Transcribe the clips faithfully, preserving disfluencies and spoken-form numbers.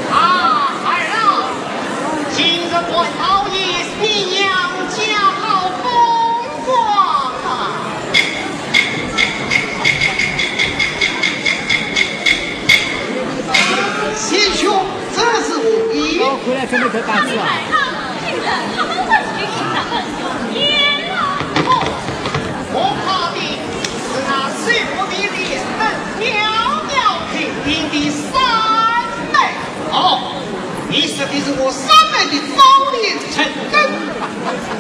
啊，孩儿啊，今日观老爷，你娘家好风光啊！贤兄，这是何意？哦，回来准备打字啊。哦，我怕的是那水泊的脸蛋苗苗挺挺的三妹。 哦，你说的是我三妹的宝莲陈登，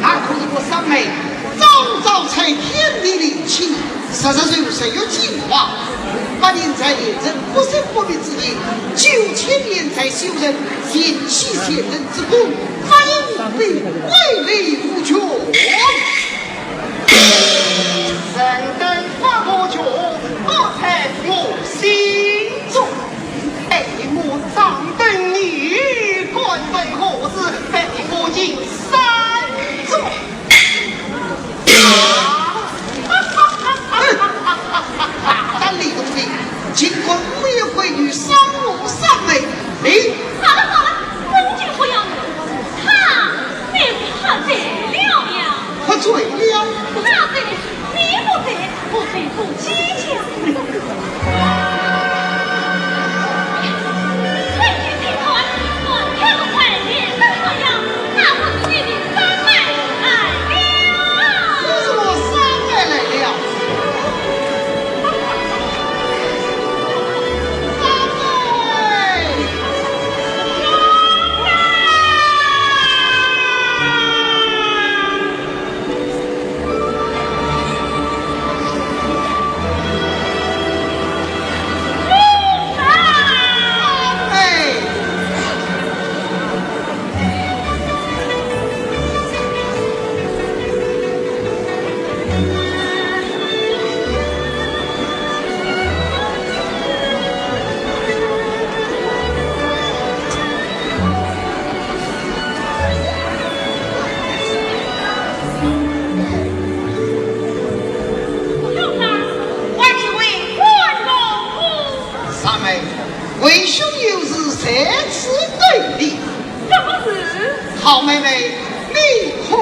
那可是我三妹早早在天地灵气，十日岁十月进化，八年在人不生不灭之地，九千年在修人，引起仙人之功，发音并未为无穷。陈登发无穷，不在我心中。 待我掌灯谜语，敢问何事被我请山中？啊！大胆李公子，竟敢污言秽语，伤我三妹，你……好了好了，你就不要闹了，他，你喝醉了呀。喝醉了？他醉 你不对，不对，不计较。根据这段，我要快点怎么样？那我是你的三妹来了。我是我三妹来了。三妹。 三妹，为兄有事在此等你。什么事？好妹妹，你看。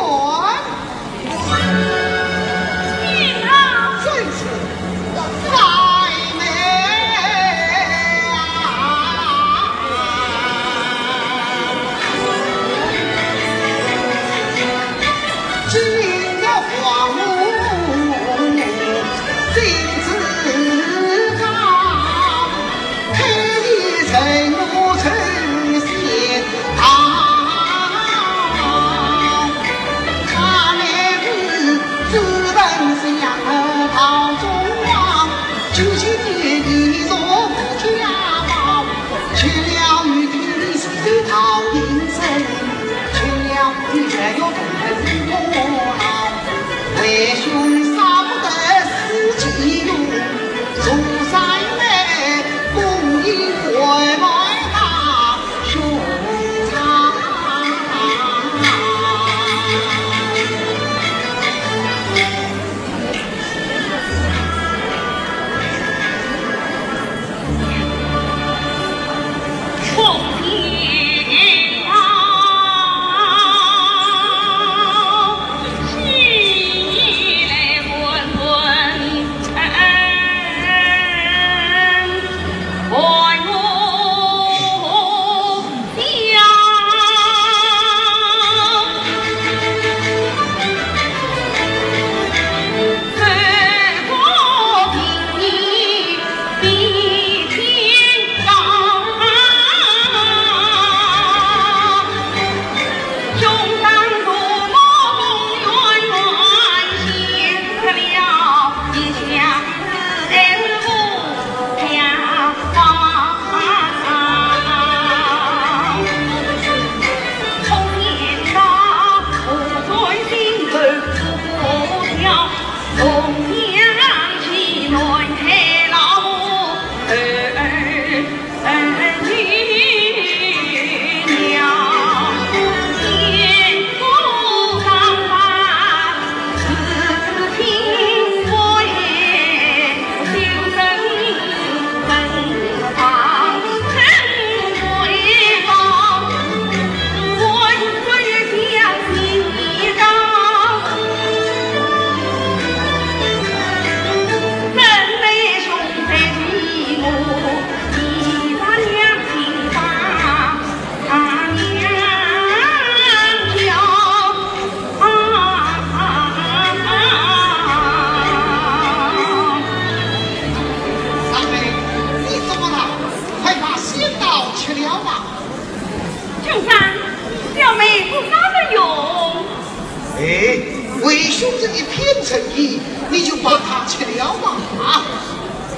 为兄这一片诚意，你就把他吃了吧。啊，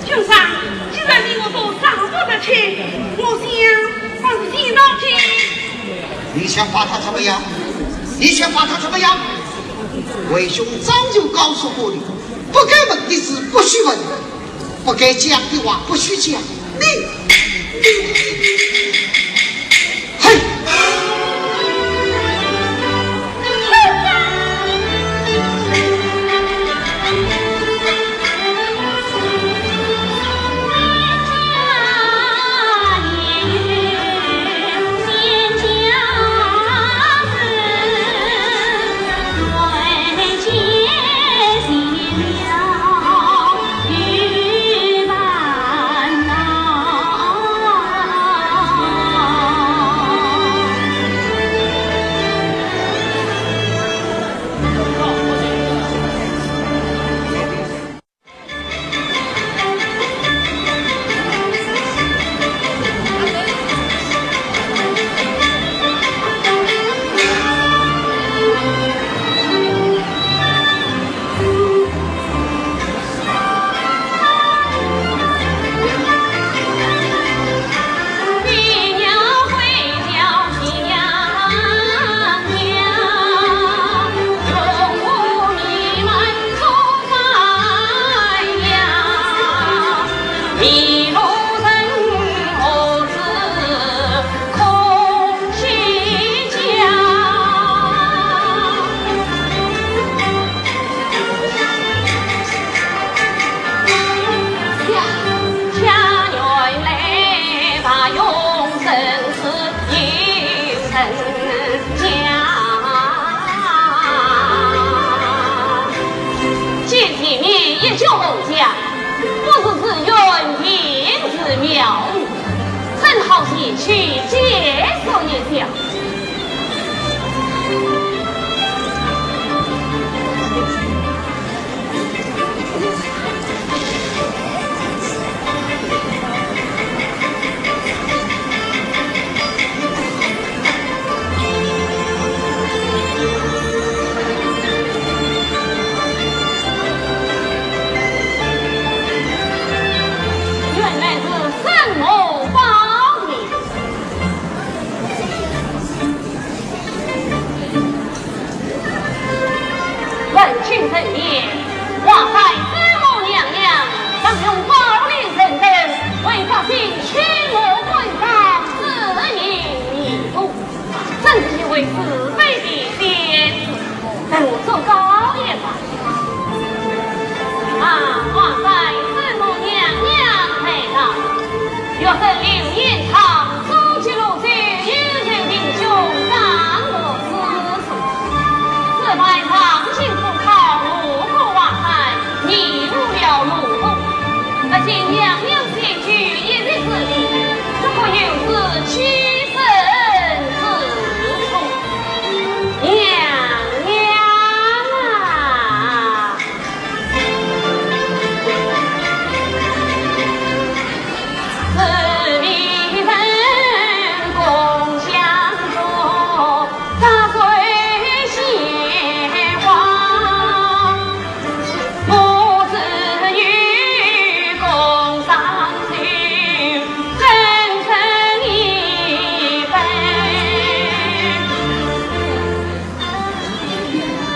兄长，既然你我都伤不得去，我想还是先道去。你想把他怎么样？你想把他怎么样？为兄早就告诉过你，不该问的事不许问，不该讲的话不许讲。你，你，你，你，嘿！见前面一群武将，不是寺院，便是庙宇，正好前去见识一下。 原来是圣母保佑。 闻听人言，华山圣母娘娘曾用宝莲神灯为百姓驱魔滚瘴，治病灭毒，真是一位慈悲的仙子，待我祝告一番。啊，华山圣母娘娘在上。 学生刘延昌，祖籍潞州，有人行凶，打我师叔。此番上京赴考，路过华山，迷误了路途。不见娘娘仙居一日之地，不可有失栖身之处。娘娘啊！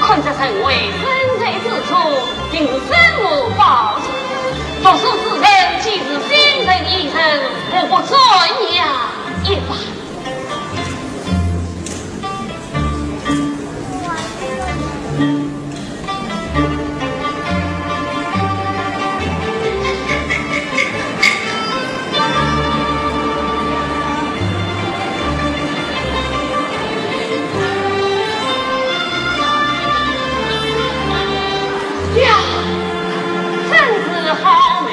看这人为深醉之初，定是圣母保佑。读书之人，既是心诚意诚，何不转让一番？呀，真是好美。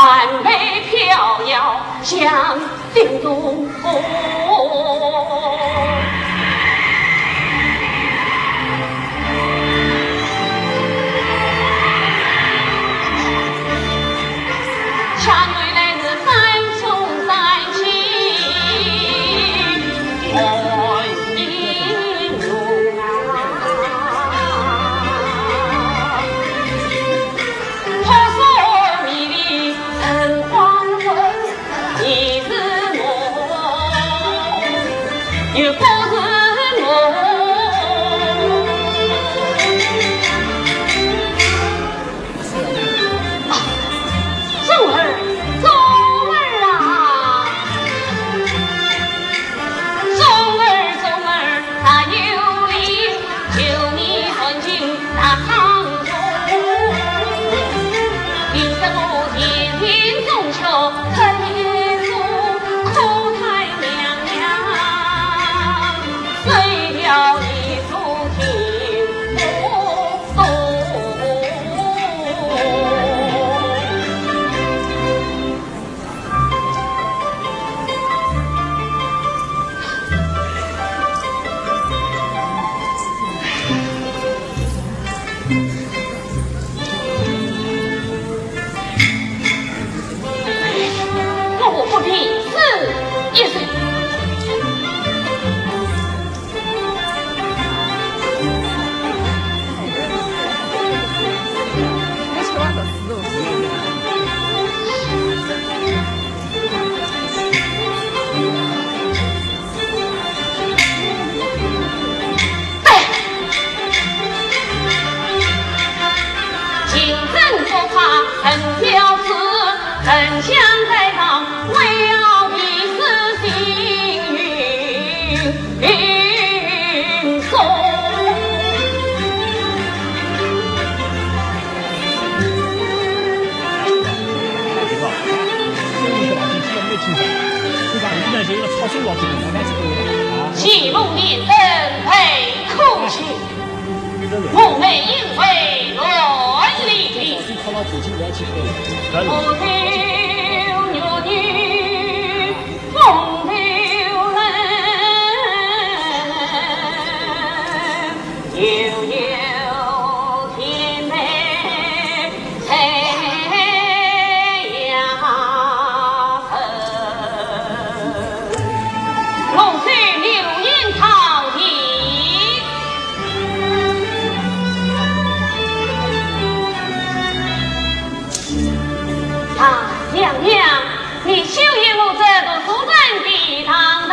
寒梅飘摇向林中。下雨来是三重山。 啊，钟儿，钟儿啊！钟儿，钟儿，哪有理？求你传进大堂中。平生我前行中学，这一路苦太娘娘，谁料一路停不动。 我不必死一人。 谢幕连声陪哭去，我们因为乱离的。我留女女风流人。 悠悠天地谁呀？我是流言草地。啊，娘娘， 你休言我这读书人的堂堂。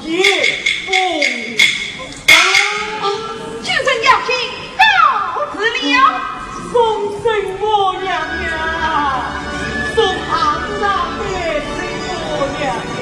也不啊，君臣要紧告辞了。送什么娘娘？送唐大的什么娘娘？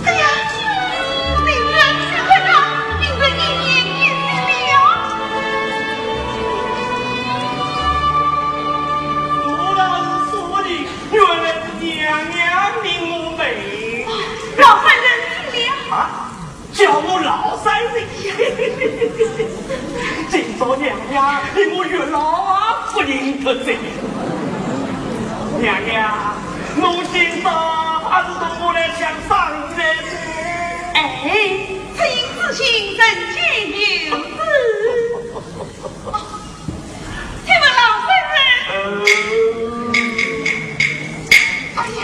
哎呀，夫人，快看，夫人一言惊醒了。苏老师说的，原来是娘娘领我们。老夫人听了。啊？ 叫我老夫人。今朝娘娘比我越老啊，不认得人。娘娘，我今朝还是同我来相商量。哎，此言此行，人皆有之。 请问老夫人。哎呀，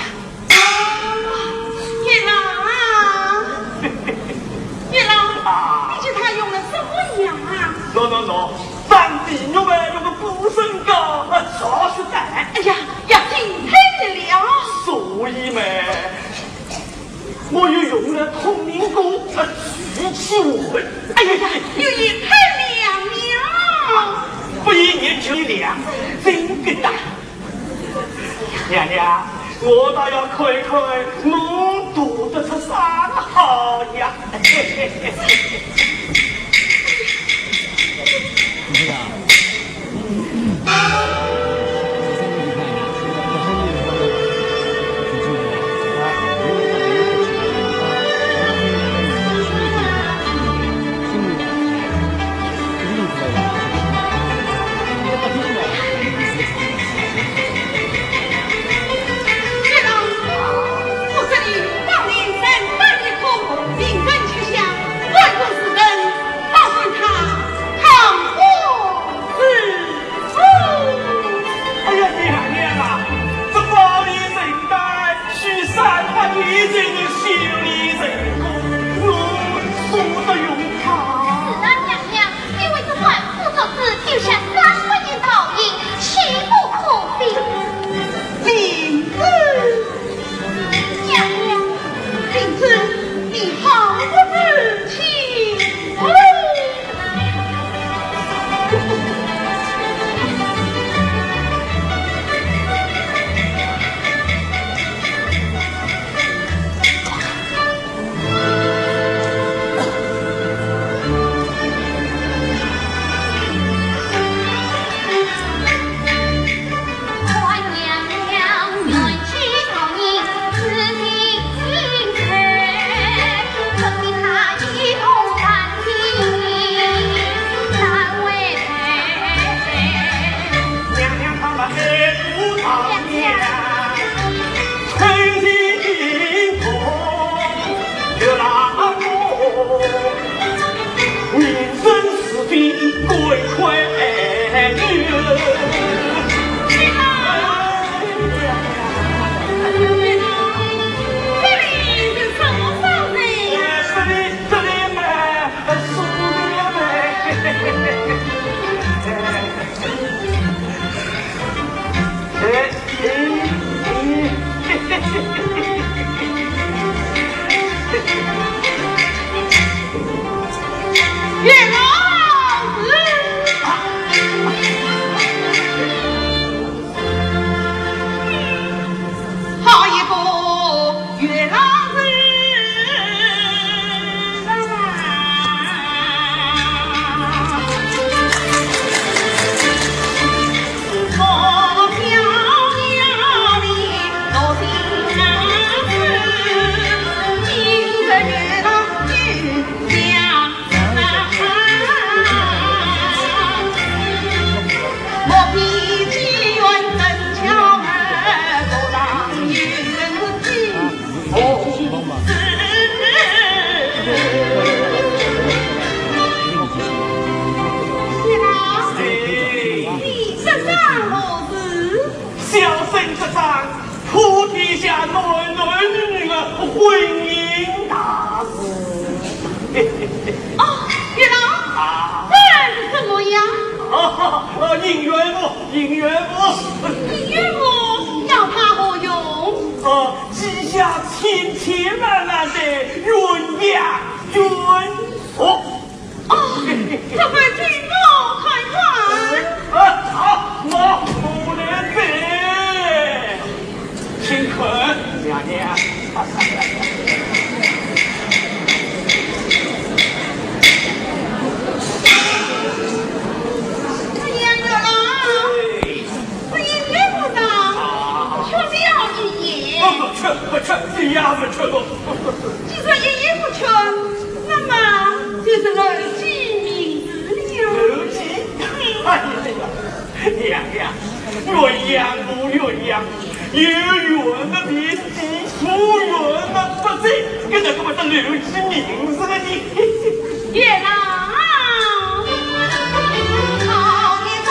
月郎啊，月郎，啊。你给他用了什么药啊？喏，喏，喏，当地用的，用个补身膏，啊，少许淡。哎呀，要进退的了。所以嘛， 我又用了通灵功，呃，去气我。哎呀呀，有一太娘娘。不一年就两，真个大。娘娘，我倒要看一看，侬读得出啥个好呀？哦，月老，啊。这是什么呀？啊，银元符，银元符。银元符要它何用？啊，记下千千万万的冤家眷属。哦，这回给我看看。啊，好，我不能背。 请看，娘娘。哎呀，月老，哎，这银元符上缺了一页。不，不缺，不缺，一样不缺的。既然一页不缺，那么就是漏记名字了。漏记？哎呀， 娘娘，鸳鸯符，鸳鸯符，有缘的便记，无缘的不记，搿哪个勿得漏记名字的呢？月老，好一个，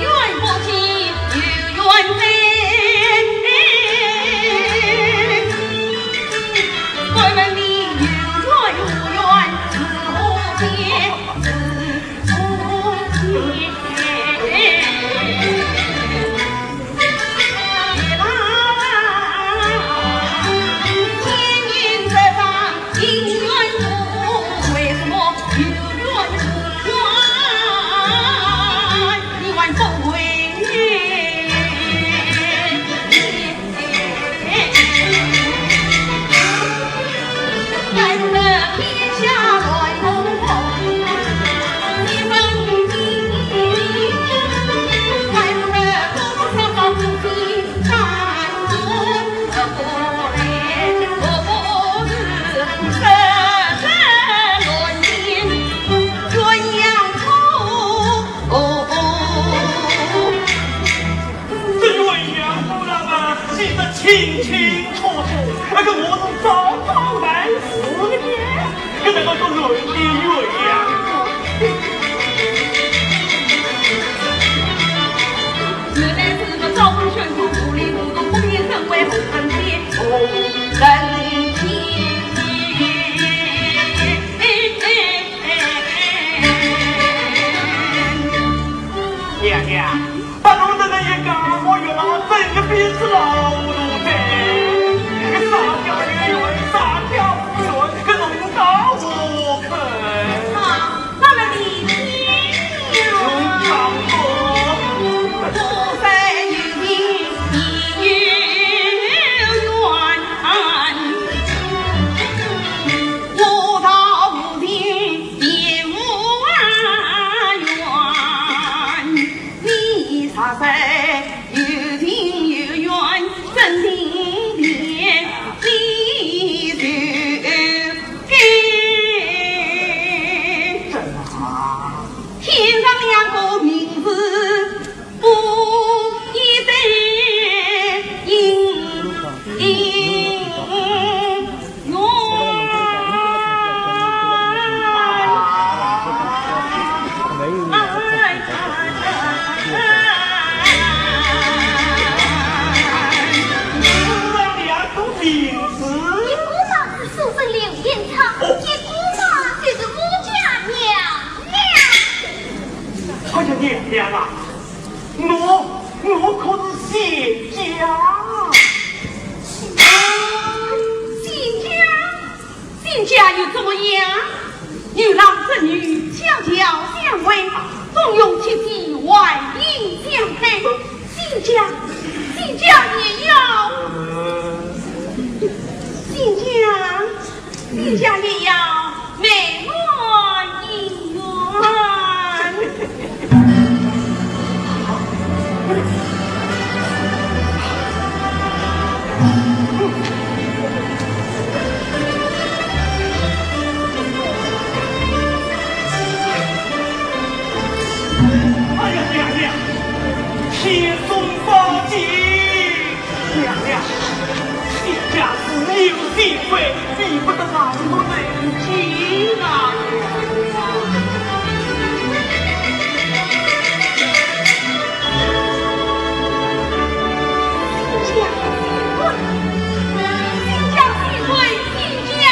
缘不记，有缘在。敢问你有缘无缘是何解？ 这鸳鸯符嘛，记得清清楚楚，那个我是早早来迟的，搿个我都乱的鸳鸯符。原来是个招风宣传，糊里糊涂，封印成为红人仙，红人仙。 娘娘，把侬这个一讲，我月老真个变是老糊涂的。搿啥叫有缘，啥叫无缘，搿侬讲我看。啊，那么你听呀。侬讲我。不在有情，你有缘。 我道无情也无缘，你若是有情有缘，真情的你就该。添上两个名字。 不一定应应用。你姑妈是书生刘延昌，你姑妈就是我家娘娘。哎呀，娘娘啊！ 我，我可是谢家。谢家？谢家又怎么样？牛郎织女，小桥相会，总有七夕，还迎相配。谢家，谢家也要，谢家。 你家也要美满姻缘。哎呀，娘娘，天送宝剑！ 娘娘，谢家自有贤规，比不得外头人家啊，娘娘。谢家贤规，谢家贤规，谢家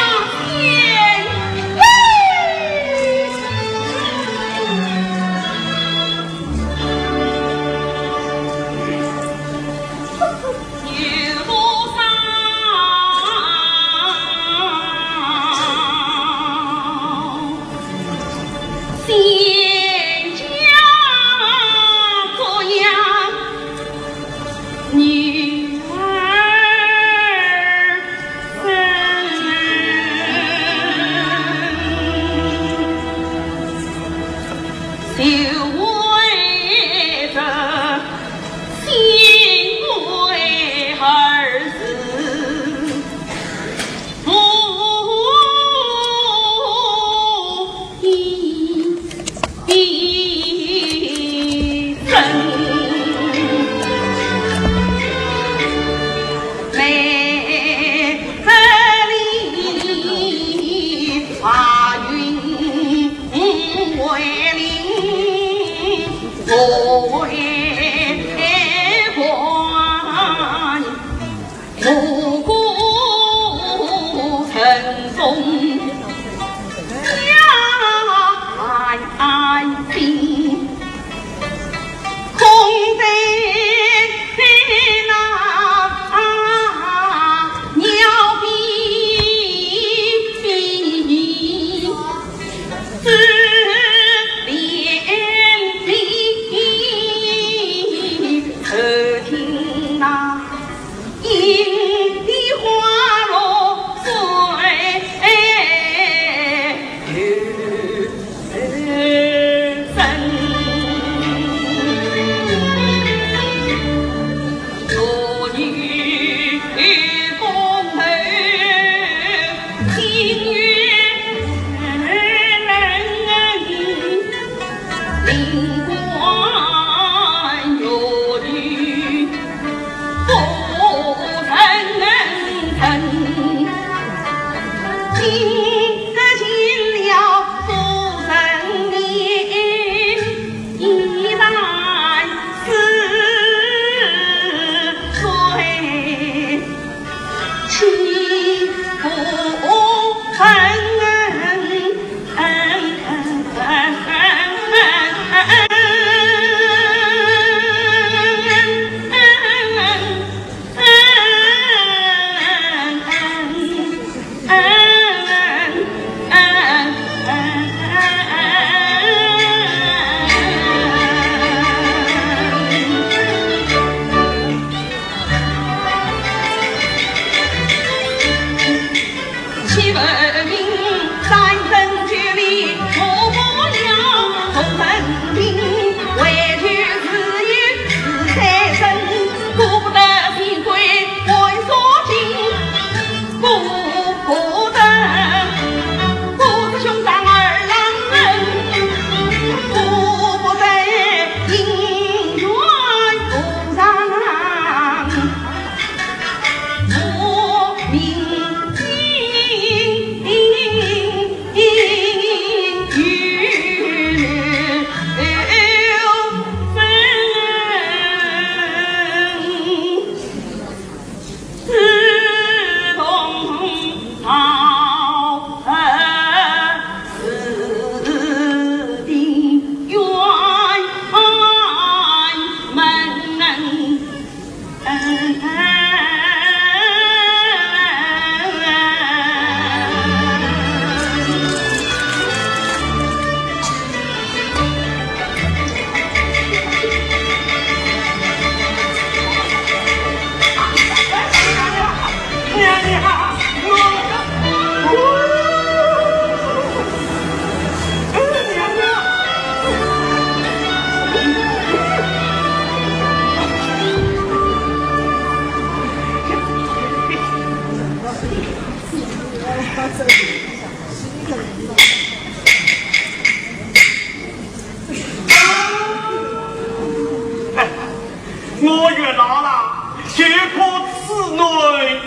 我月老啦，就怕此男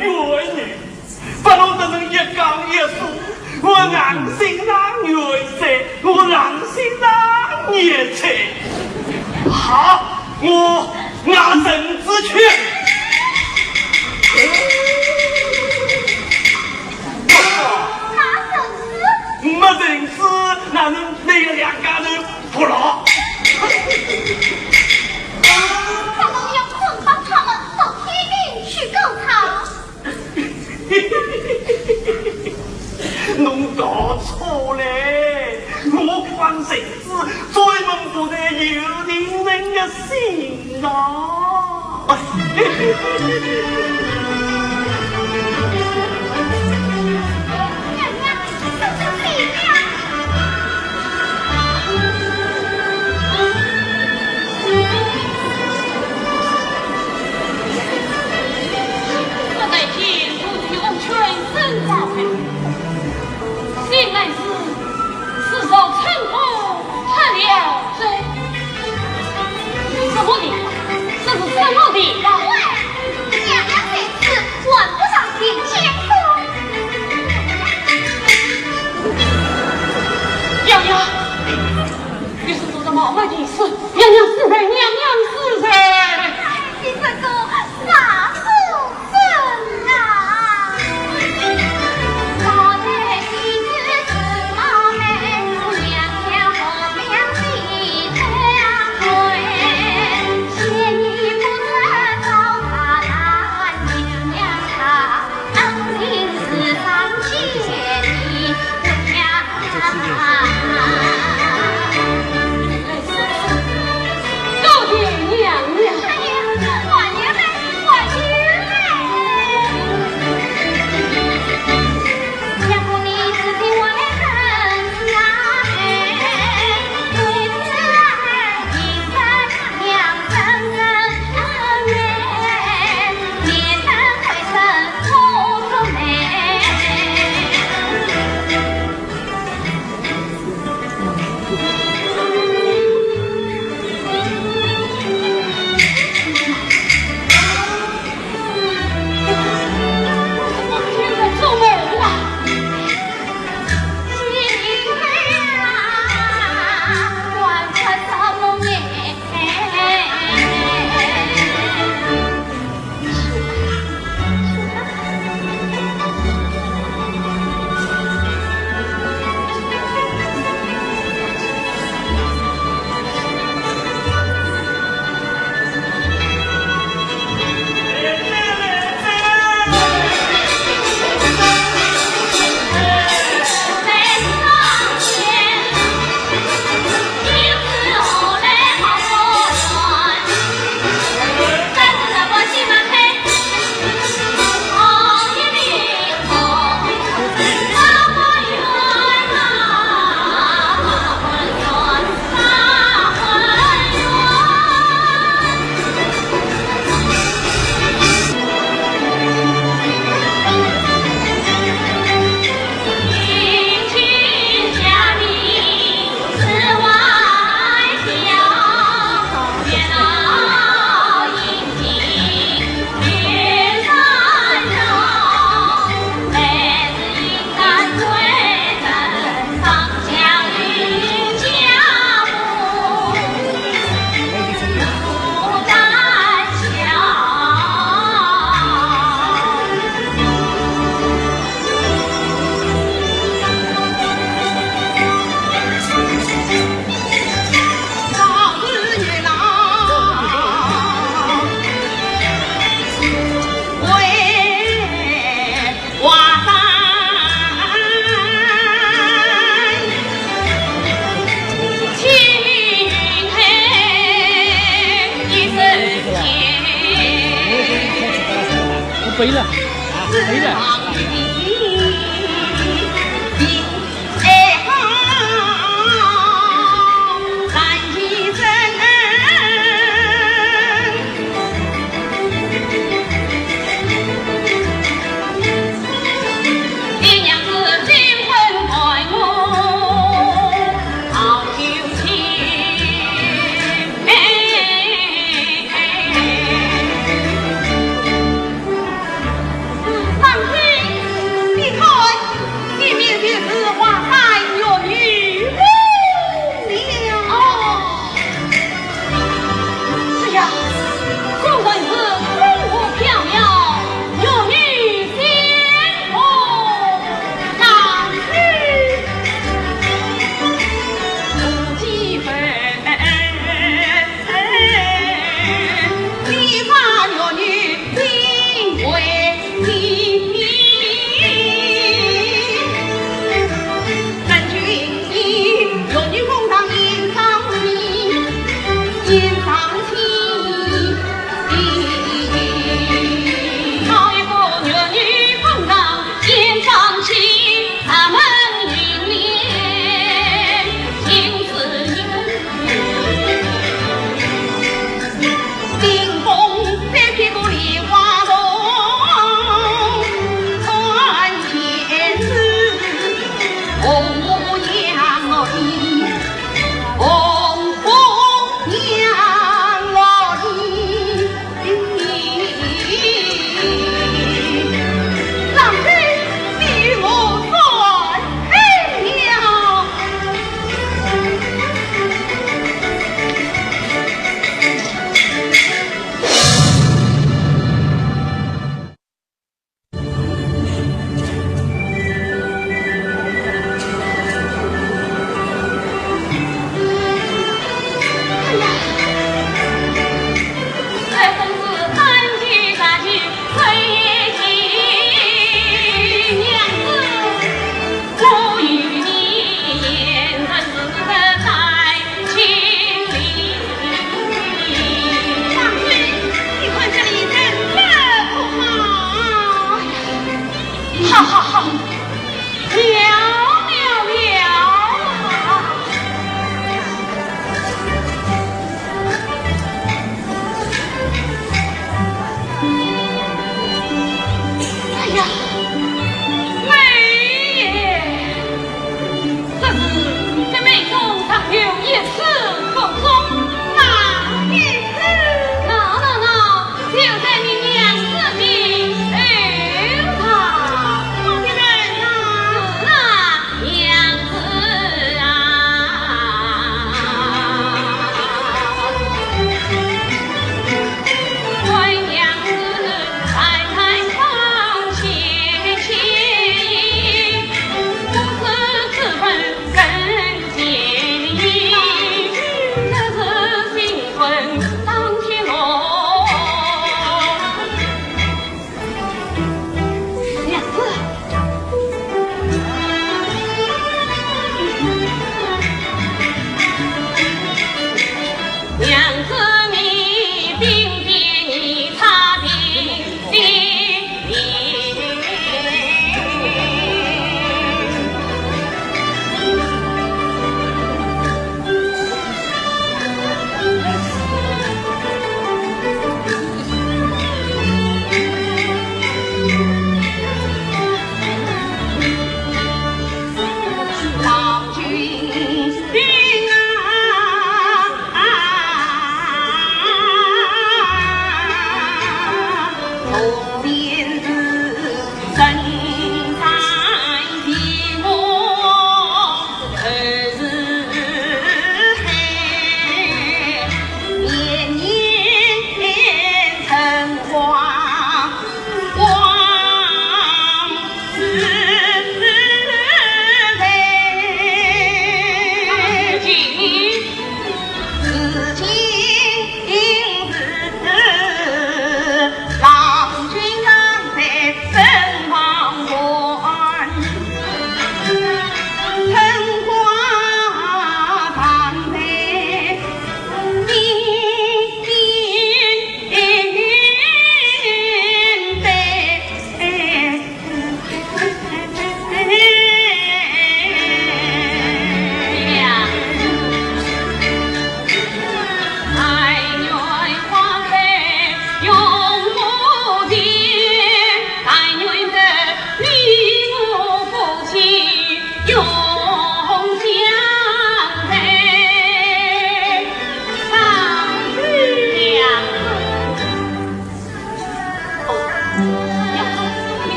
怨女，不能得人一讲一说，我硬心肠怨哉，我硬心肠怨哉。好，我拿绳子去。拿绳子？没绳子，哪能拿两家头 不牢。咱们要捆绑他们到天庭去割草。侬搞错嘞，我绑绳子专门绑在有情人的心上。 什么地方？这是什么地方？喂，娘娘在此，还不上前见过？娘娘，你是做什么冒昧的事？娘娘恕罪，娘娘恕罪。哎，你这个傻子！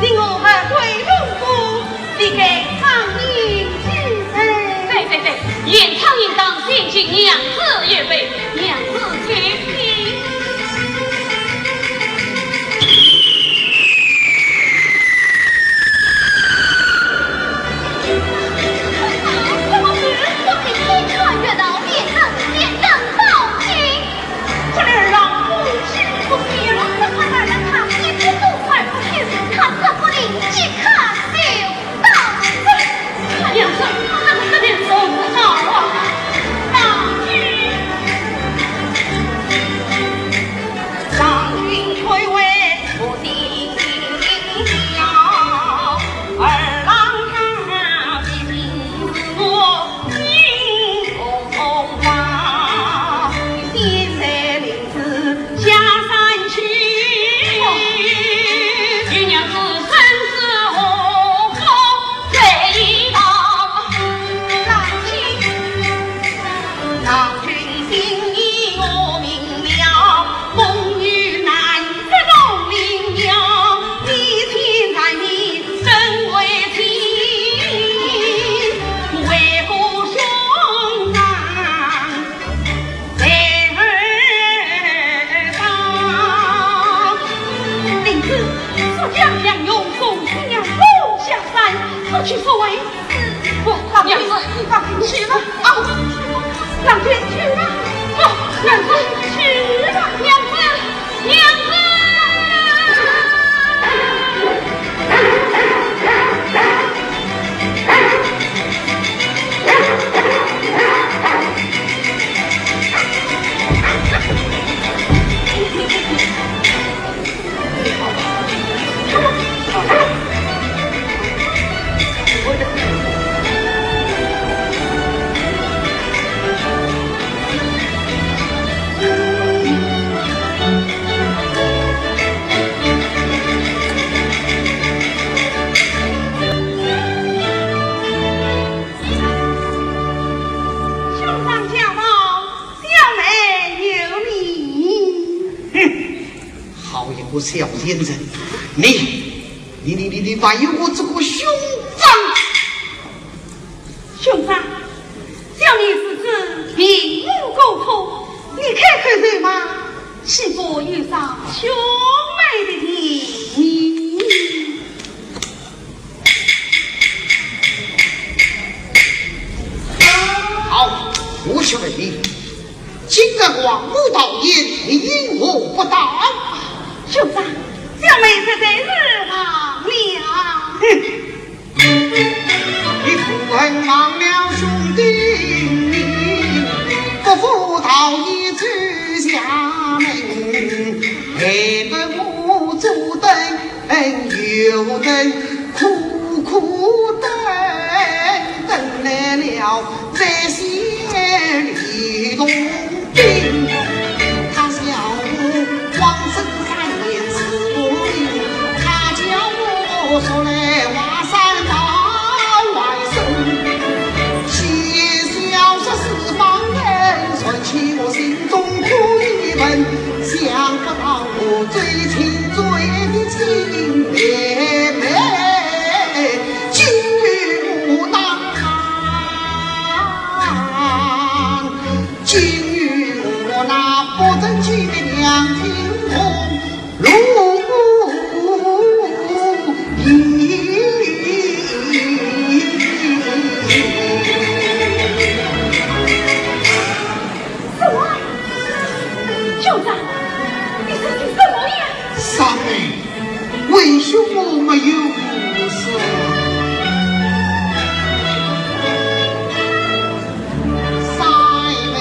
你我何罪无辜，你该偿命几罪？对对对，严惩应当，千金娘子有份，娘子请起。林子，速将杨勇送新娘子下山，速去速回。不，娘子，你放心去吧。啊，娘子，去吧。不，娘子，去吧。娘子，娘子。兄长驾到，小妹有礼。哼，好一个小贱人，你，你，你，你，你还有我这个兄长！兄长，小妹是指平无过错，你开口说嘛，岂不有伤兄妹的情义？ 好，我去问你，今日王母桃宴，你因何不到？兄长，小妹实在是忘了。哼，你可恨忘了兄弟，不赴桃宴走衙门，害得我坐等 有人苦苦等，等来了这些吕洞宾。他笑我枉生三年志不明，他叫我速来华山报外甥。戏笑说四方人，传起我心中苦一问，想不到 我最亲最的亲妹妹，竟与我难，竟与我难校长，你说些什么呀？三妹，为什么没有事？三妹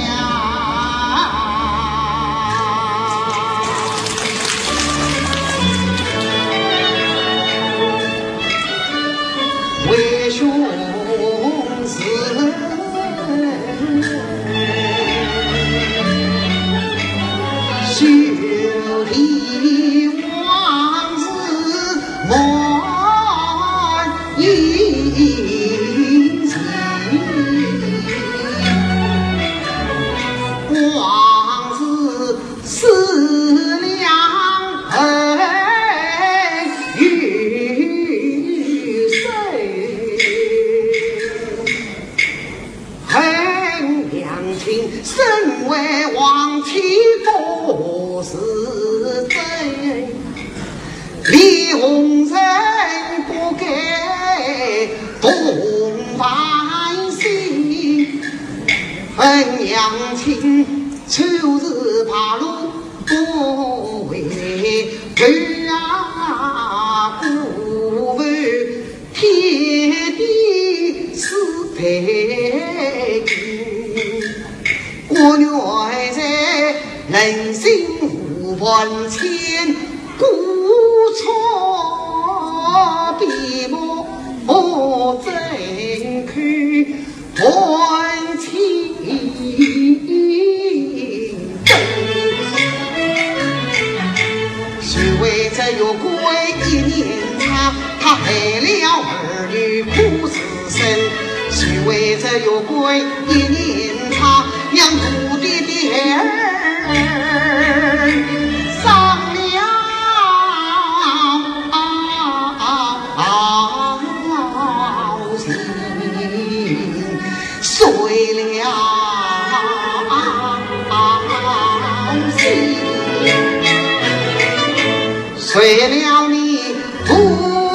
呀，为兄 是，兄弟往事难以忘，往事思量恨与谁。 恨娘亲身为亡妻不是罪，李红尘不该动凡心。恨娘亲初次白露不回头啊，故问 天地是太平，我原在人心无半千，故作闭目，我怎肯 断情根。谁为这月桂一年长，他害了儿女苦死身。谁为这月桂一年长，让苦爹爹儿伤了心。 碎了心，碎了你姑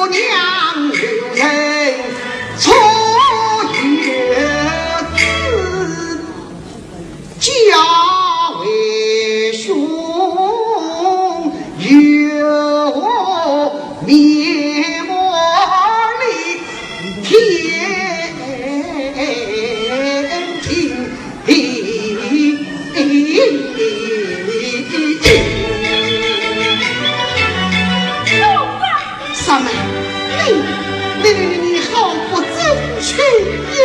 娘有人错与子，家为兄有面目立 天庭地。三妹，你，你，你，你好不争气耶！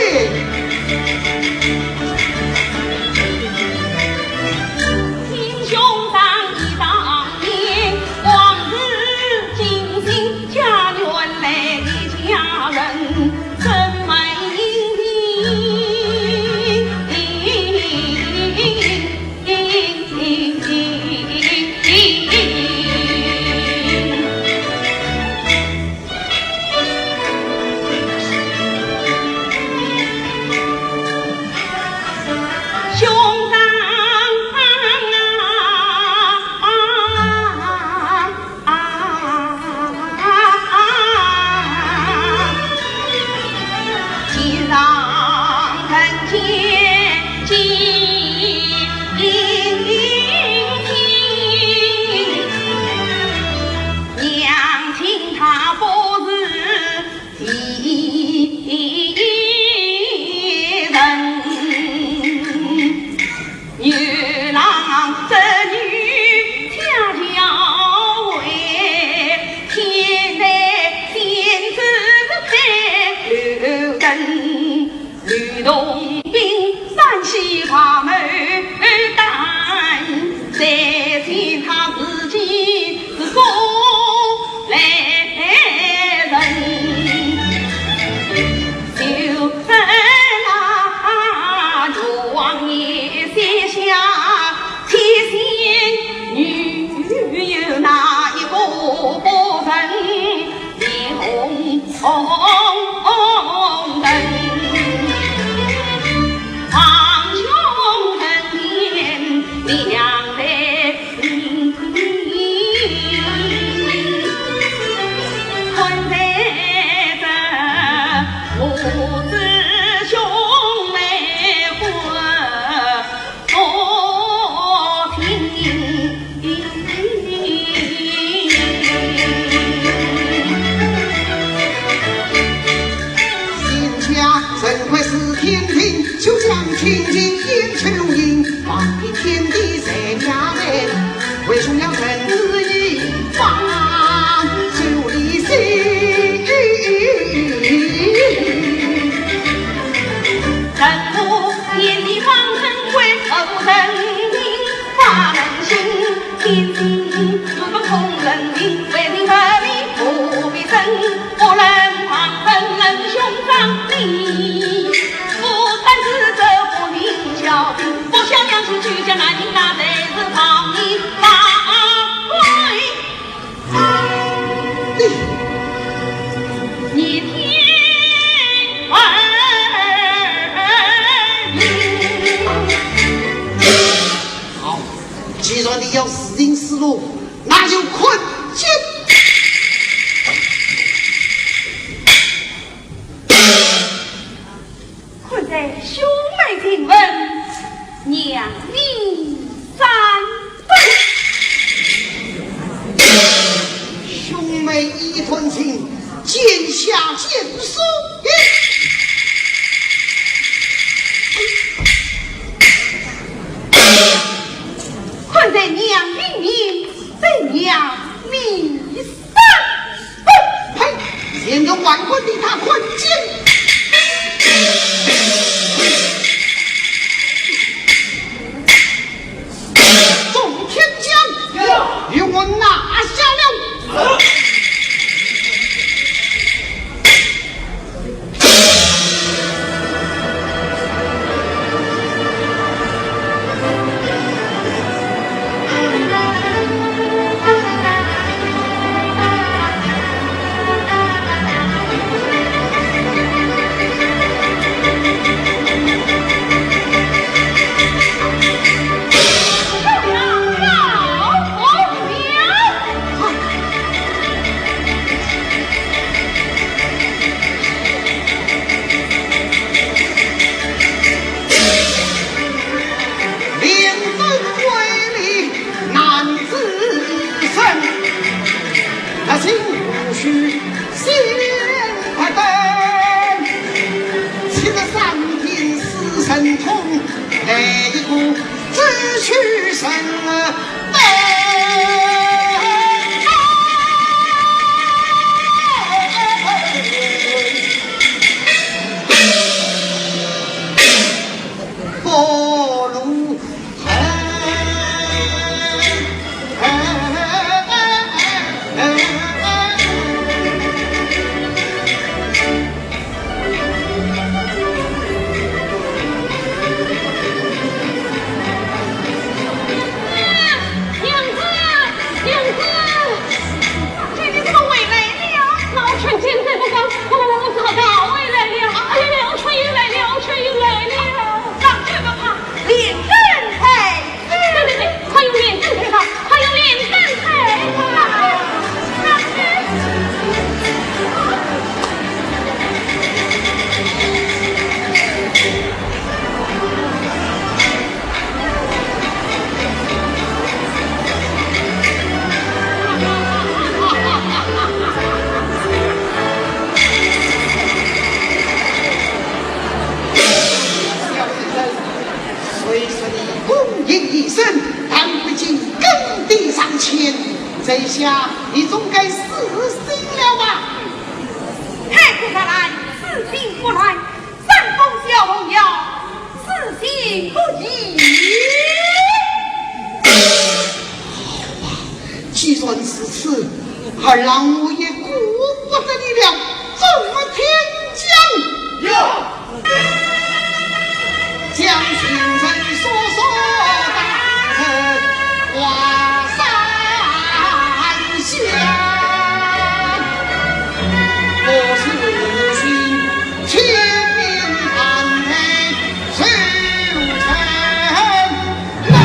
人贵是天庭，休想亲近鄢秋云，望凭天地在家人，为兄要臣子一方救你心。臣父眼里望人贵，何人民发人心？天地如同空人名，为民得利不必争。 不论狂人能兄长你，不但智者不明小，不孝养亲，居家难行，那才是造孽发鬼。逆天而行。好，既然你要自寻死路， 那就困监。困在兄妹情分，娘命三分。兄妹一段情，监下监书。 困在娘命命，被娘命三分。嘿，现在万贯的他困监。众天将，与我拿下了。 临阵归里难自胜，他心无须先不等，气得三天四神通，来一个 只取神灯。娘子，娘子，你怎么回来了？老臣见罪不敢。哦，糟糕，回来了。哎呀，老臣又来了，老臣又来了。上去不怕，连根带 对对对，快用连根带他，快用连根带他！虽说你功名一生，但不及耕地上千，这下你总该死心了吧？太子大人，死心不乱，三封小童要死心不已。好啊，既然如此，二郎我也顾不得你了，众天将。有。 将行人速速带入华山下，我是寻天命安排，谁无人能。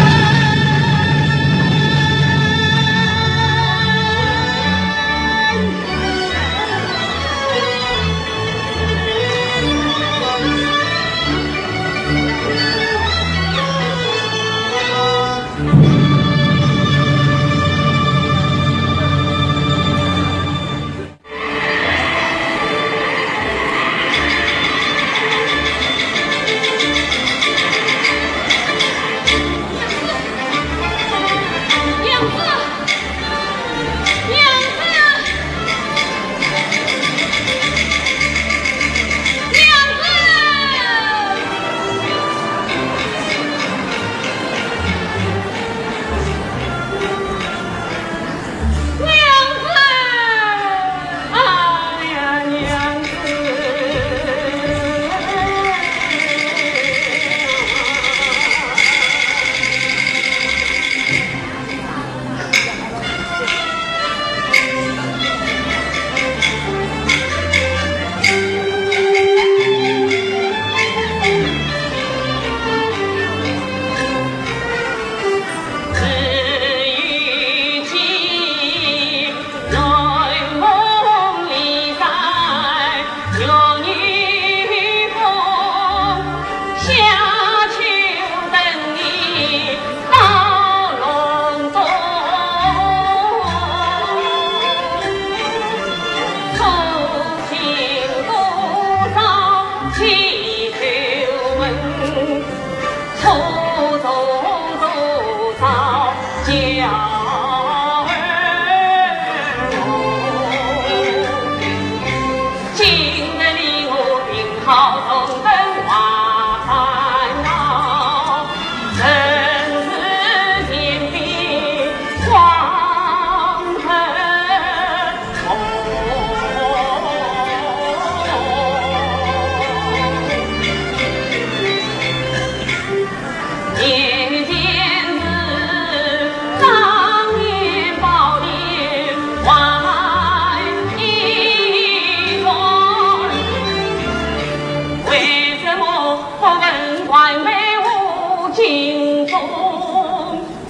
不问官卑无尽忠，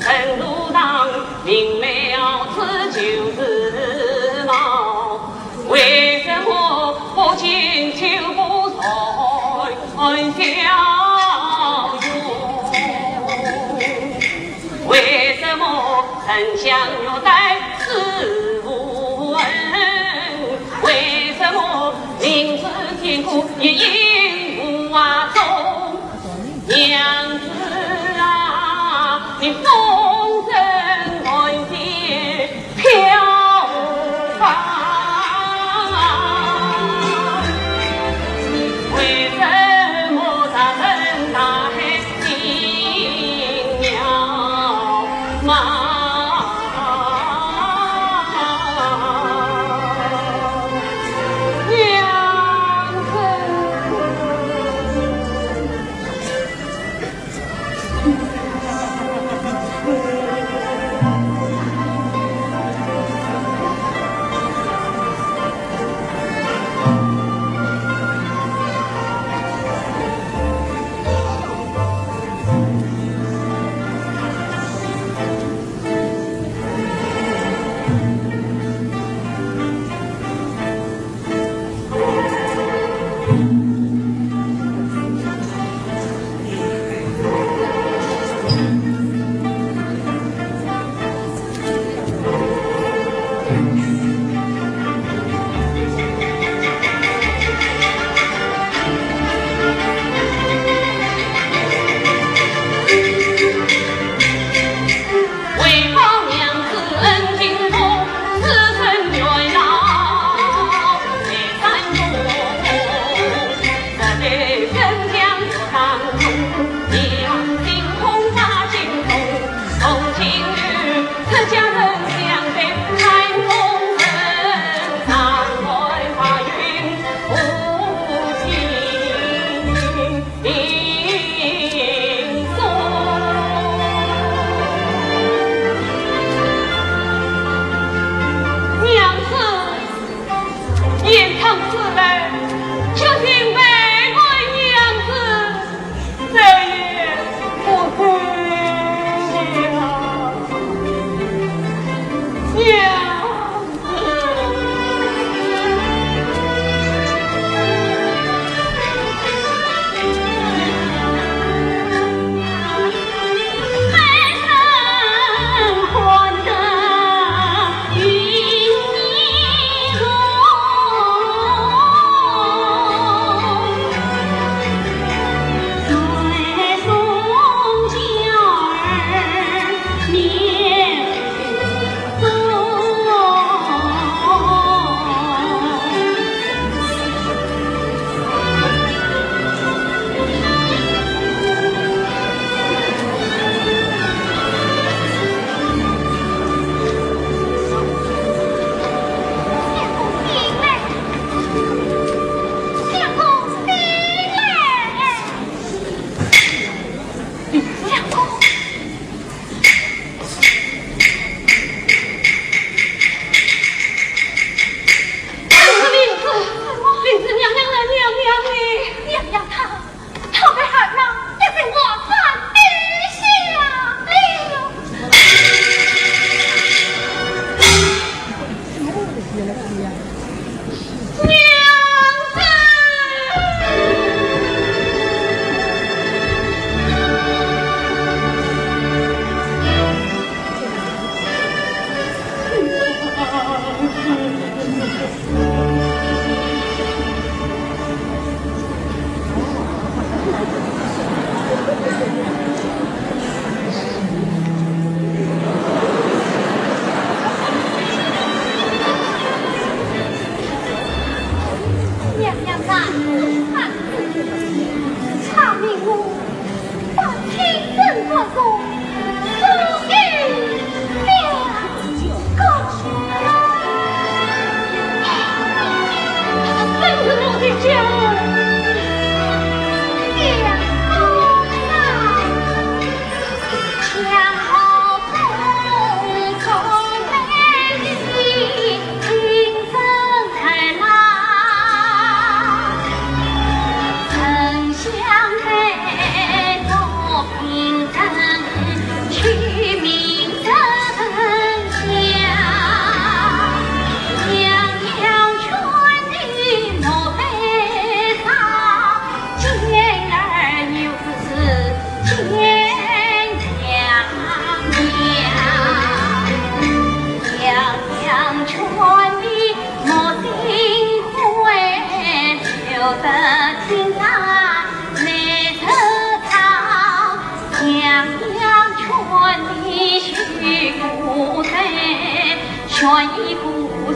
人路上明媚好此就是貌。为什么不进就不说笑容？为什么沉香月待此无闻？为什么明知天苦也应无话说？娘子啊，你风尘万千飘芳，为什么大人大海心渺茫？娘子。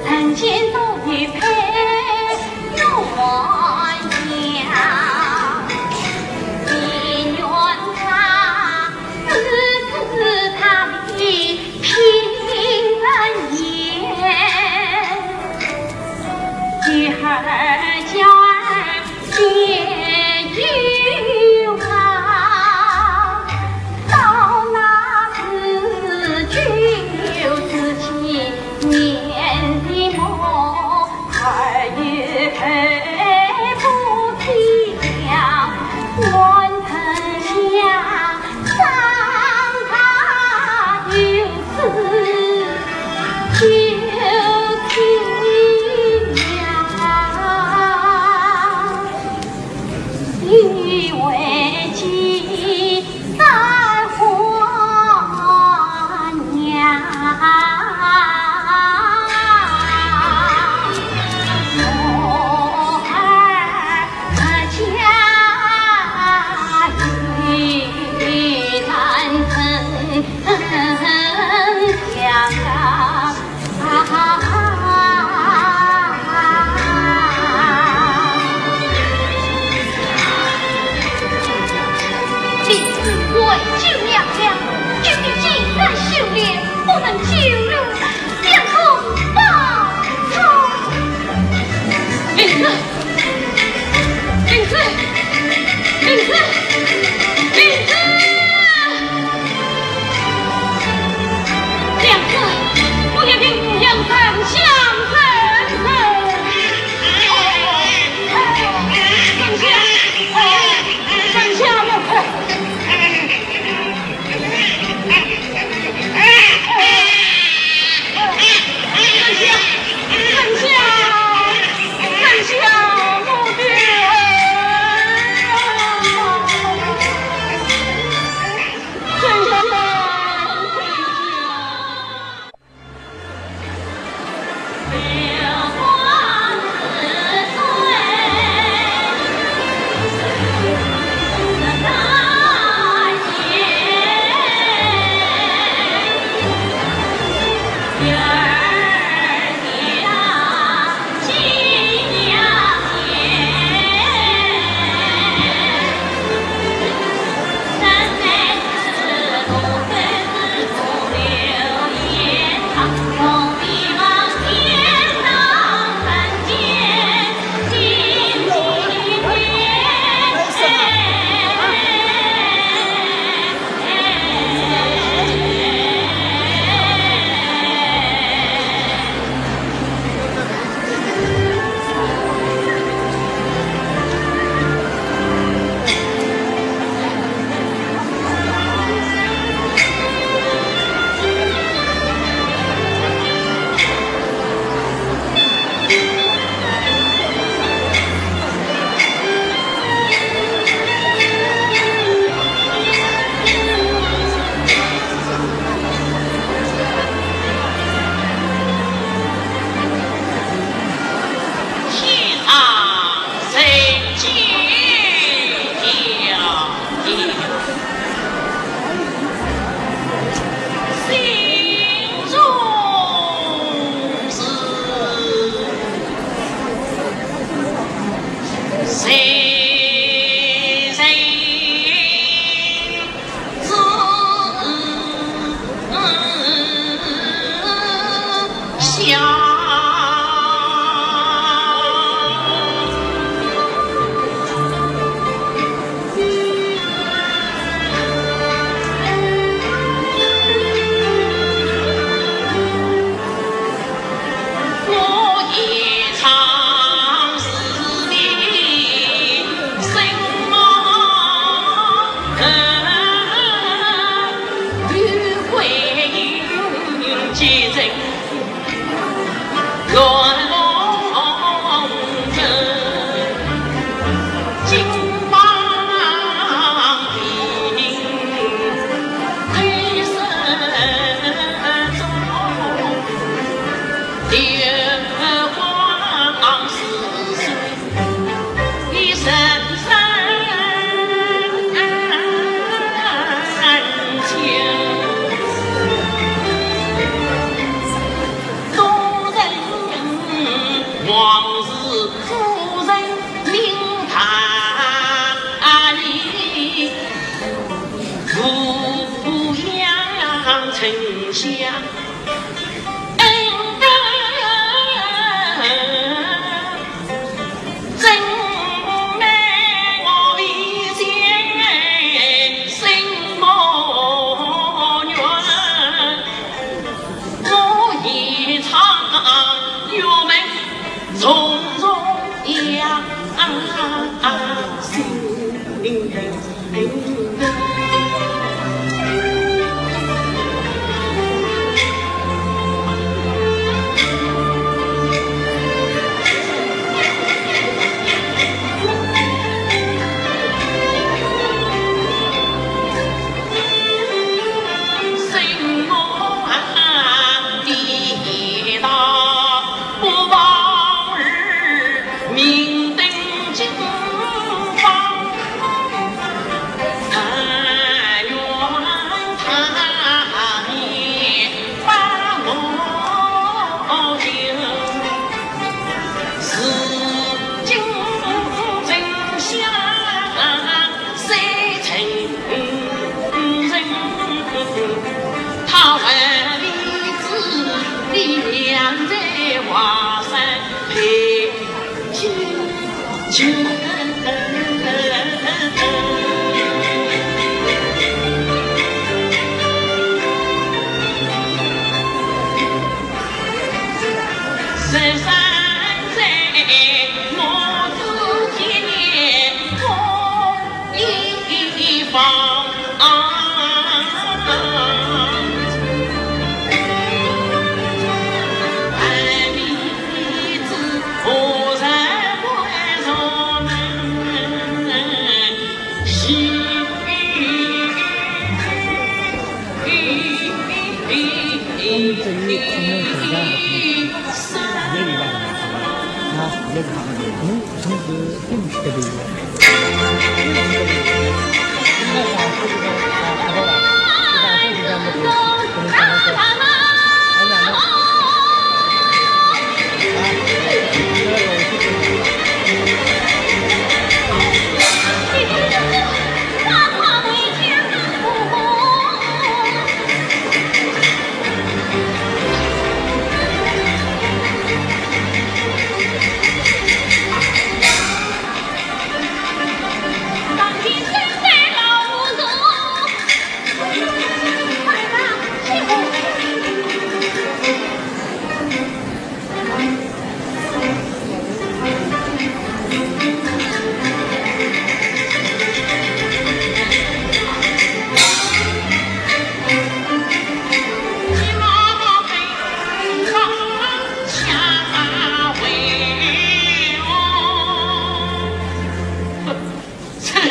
曾经多有配鸳鸯，只愿他，只知他的品言，与尔娇儿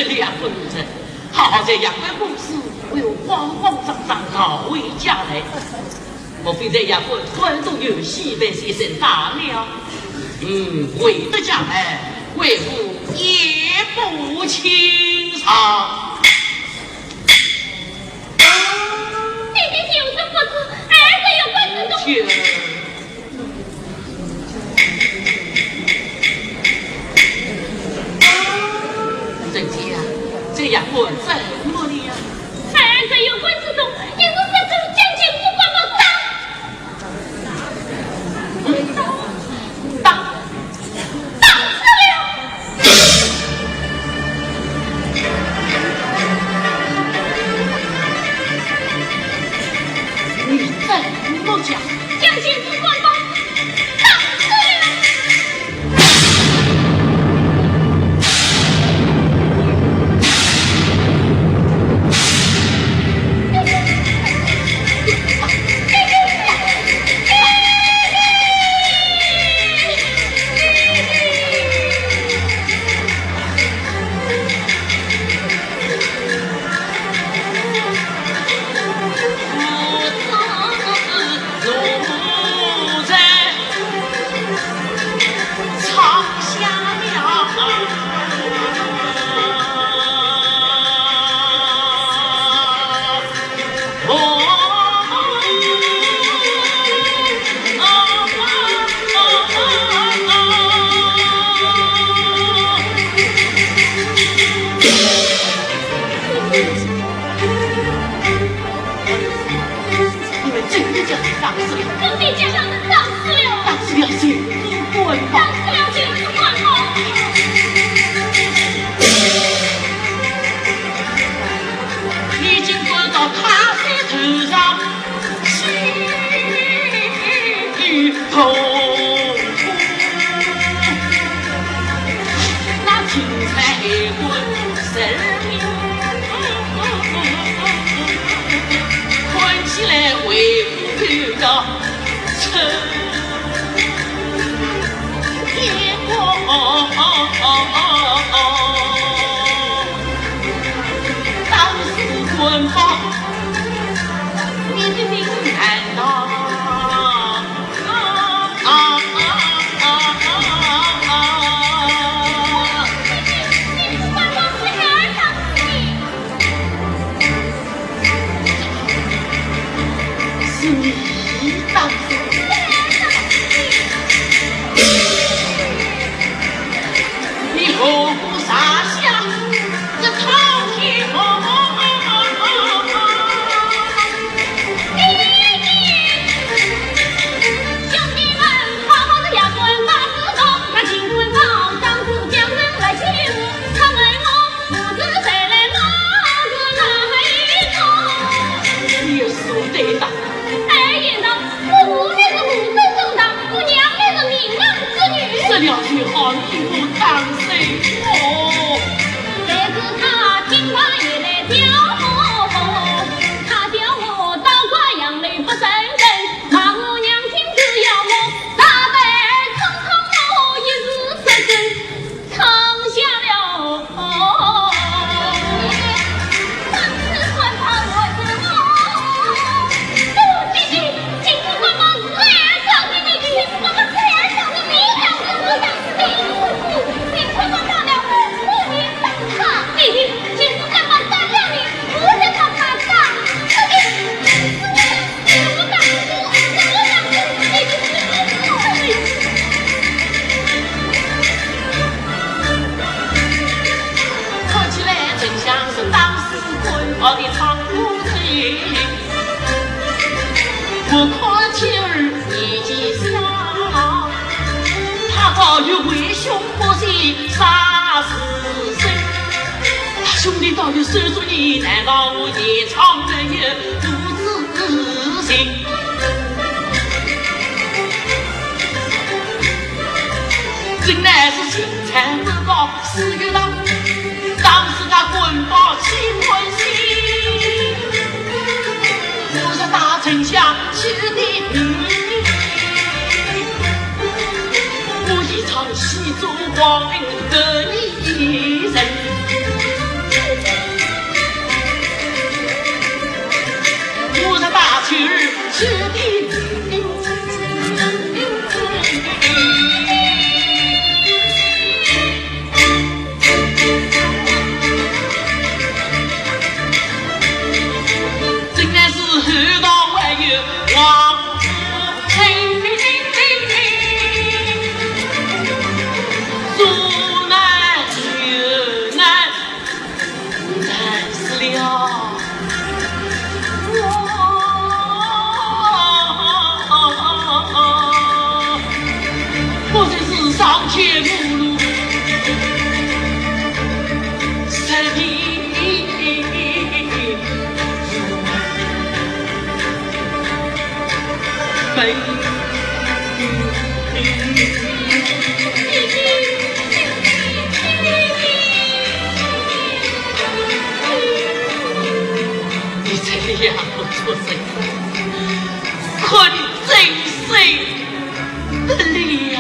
这两个女人，好好在夜官公司，哎哟，慌慌张张逃回家来。莫非这夜官官渡有喜，被先生打了？嗯，回得家来，为父也不清爽。姐姐就是不知，儿子有官之中。 姐姐呀，这夜官怎么了呀？儿子有官之中，你是这种将军不管不打。打，打死了！你怎么讲？将军不管不打死了！ 你们这你当心，你何苦傻笑？这苍天何？你说对的。哎，言道，我父乃是武周中堂，我娘乃是名门之女。这两句话，你我当心哦。看起来丞相是当时官府的仓库之一，我看妻儿年纪小，他早有为兄不惜杀死身。他兄弟早有手足矣，难道我夜长日夜不自省？ 真乃是心肠不高，死于当，当时他官报岂敢信？我是大丞相，是的，我一场戏中光阴得一人。 我是大舅儿，是的。真乃是厚道还有王夫人，说难就难。 难死了。我，我真是上天无路，人命。 你这个样子出身，可你真是得了。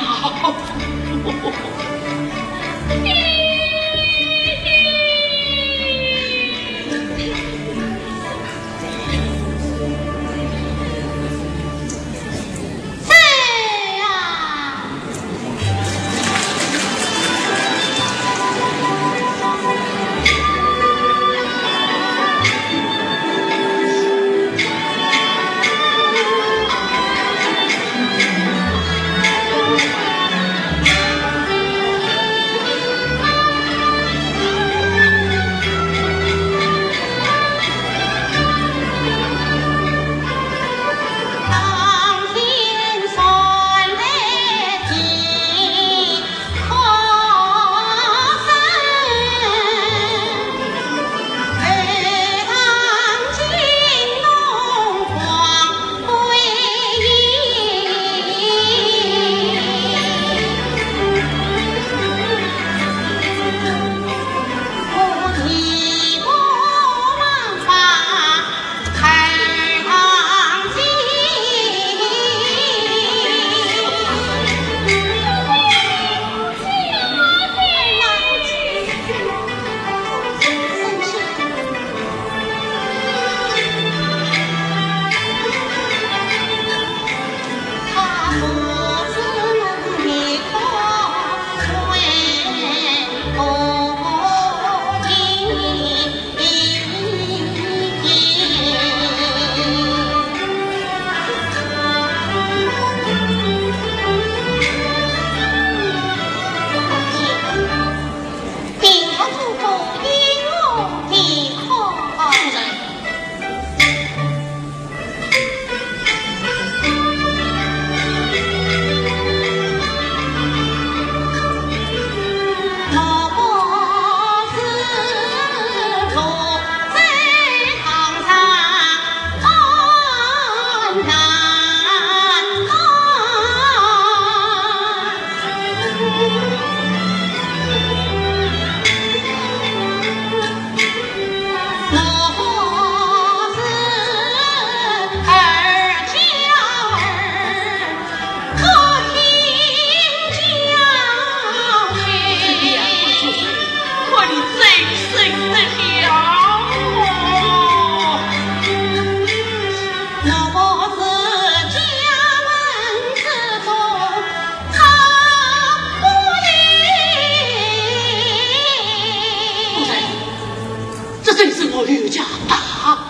是我刘家大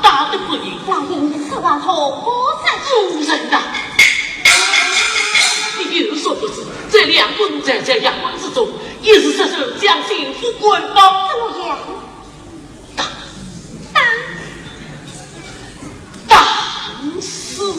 大的不义。老爷，你此话从何说起？夫人呐，你有所不知，这两个奴才在阳关之中，一时失手将新妇灌倒。怎么样？打，打，打死了。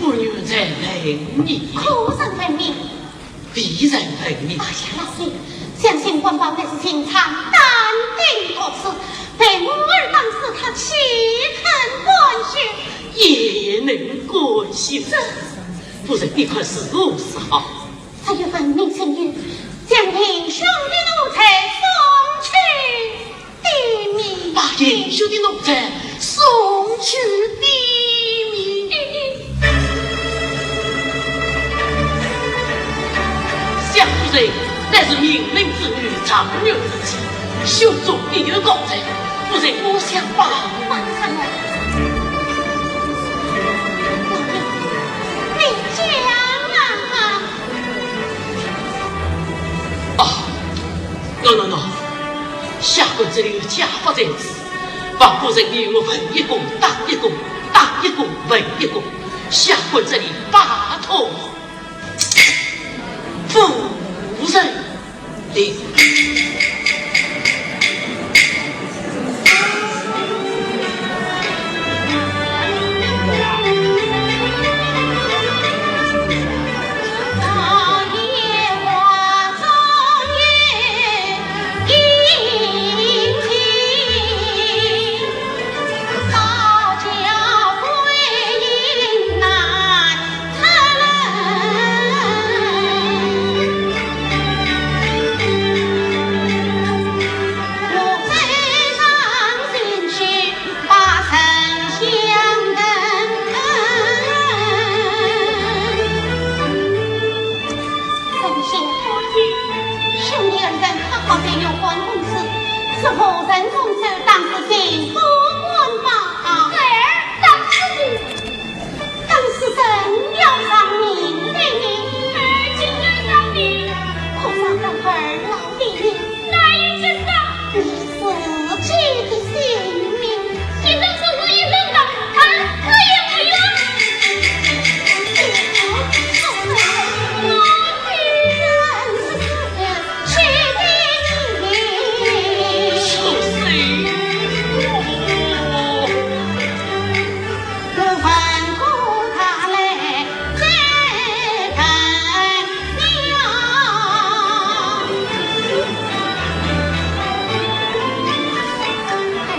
我原在问你，可曾问你？未曾问你。哎呀，老爷，相信官保乃是情场淡定多事，待我儿当时他岂肯甘休？焉能甘休？这，夫人，你看如何是好？只有问你情愿，将英雄的奴才送去 地面。把英雄的奴才送去地面。想夫人乃是名门之女，状元之妻，胸中必有高才，夫人我想帮忙。帮忙啊！你讲啊！啊，喏，喏，喏，下官这里有家法在此。 王夫人，你与我问一个答一个，答一个问一个，下官这里拜托夫人了。兄弟二人好好的有关公事，是何人动手打死新妇官保？孩儿打死的。当时怎样伤你的呢？孩儿竟然伤你。可伤了儿老的命。哪有这个？你 自己的性命。一等不如一等当，看死也不愿。我虽然是自己去的命。畜生！我问过他嘞，这个 娘。哎呀，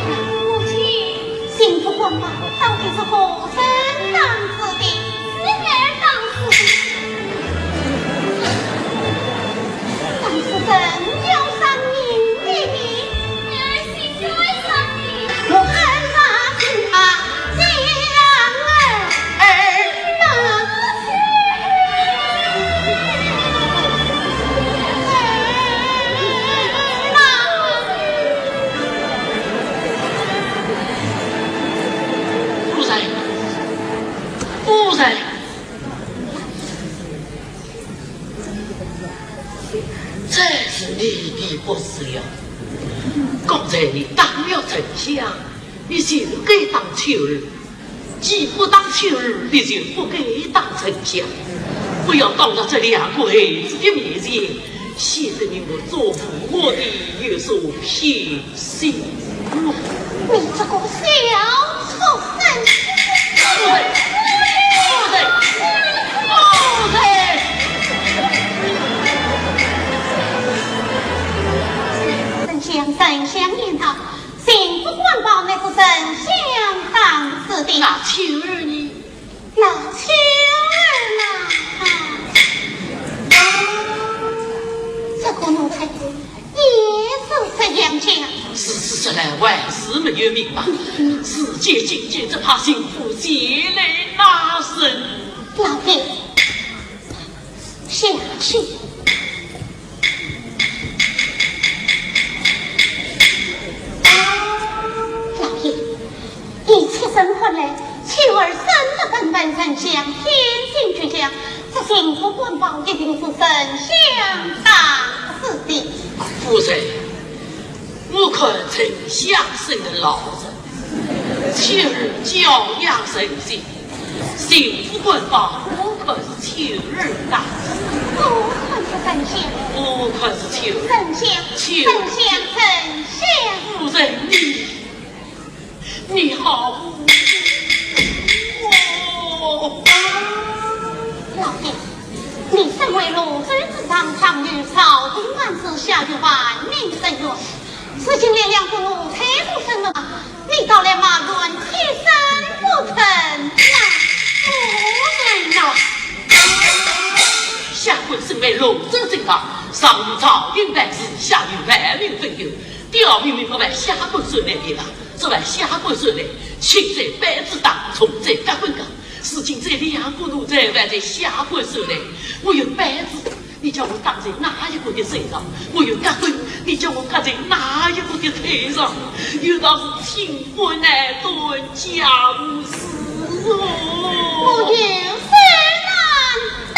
母亲，新妇官保到底是何人打死的？是孩儿打死的。打死人要伤人的呢。孩儿 我恨他心他将儿儿打死。这是你的不是了。刚才你打了丞相，你就该打秋儿；既不打秋儿，你就不该打丞相。不要当着这两个孩子的面前，显得你我做父母的有所偏 心。你这个小畜生！夫人，夫人，夫人！丞相，丞相言道，幸福官保乃是丞相赏赐的。那秋儿呢？ 老秋儿啊，这个奴才也是这样讲。如此说来，还是没有明白。世间今天只怕幸福前来拿人。老爷，下去。 老爷，你起身看来，秋儿生得本本丞相，天性倔强，这幸福官保一定是丞相赏赐的。夫人，我看丞相生得老实， 秋儿教养成性，幸福官保不可是秋儿打。不可是丞相。不可是秋儿。丞相，秋儿。丞相，丞相。夫人，你，你好无情哦。老爷，你身为潞安之上，上有朝廷万岁，下有万民伸冤， 如今连两个奴才都生了，你倒来埋怨妾身不成呐？夫人呐，下官身为潞安之上，上有朝廷万岁，下有万民伸冤，表明明白白下官受累的啦，这位下官受累，轻者板子打，重者夹棍打。 如今这两个奴才还在下官手里，我有板子，你叫我打在哪一个的身上？我有夹棍，你叫我夹在哪一个的腿上？有道是清官难断家务事哦。我有何难担？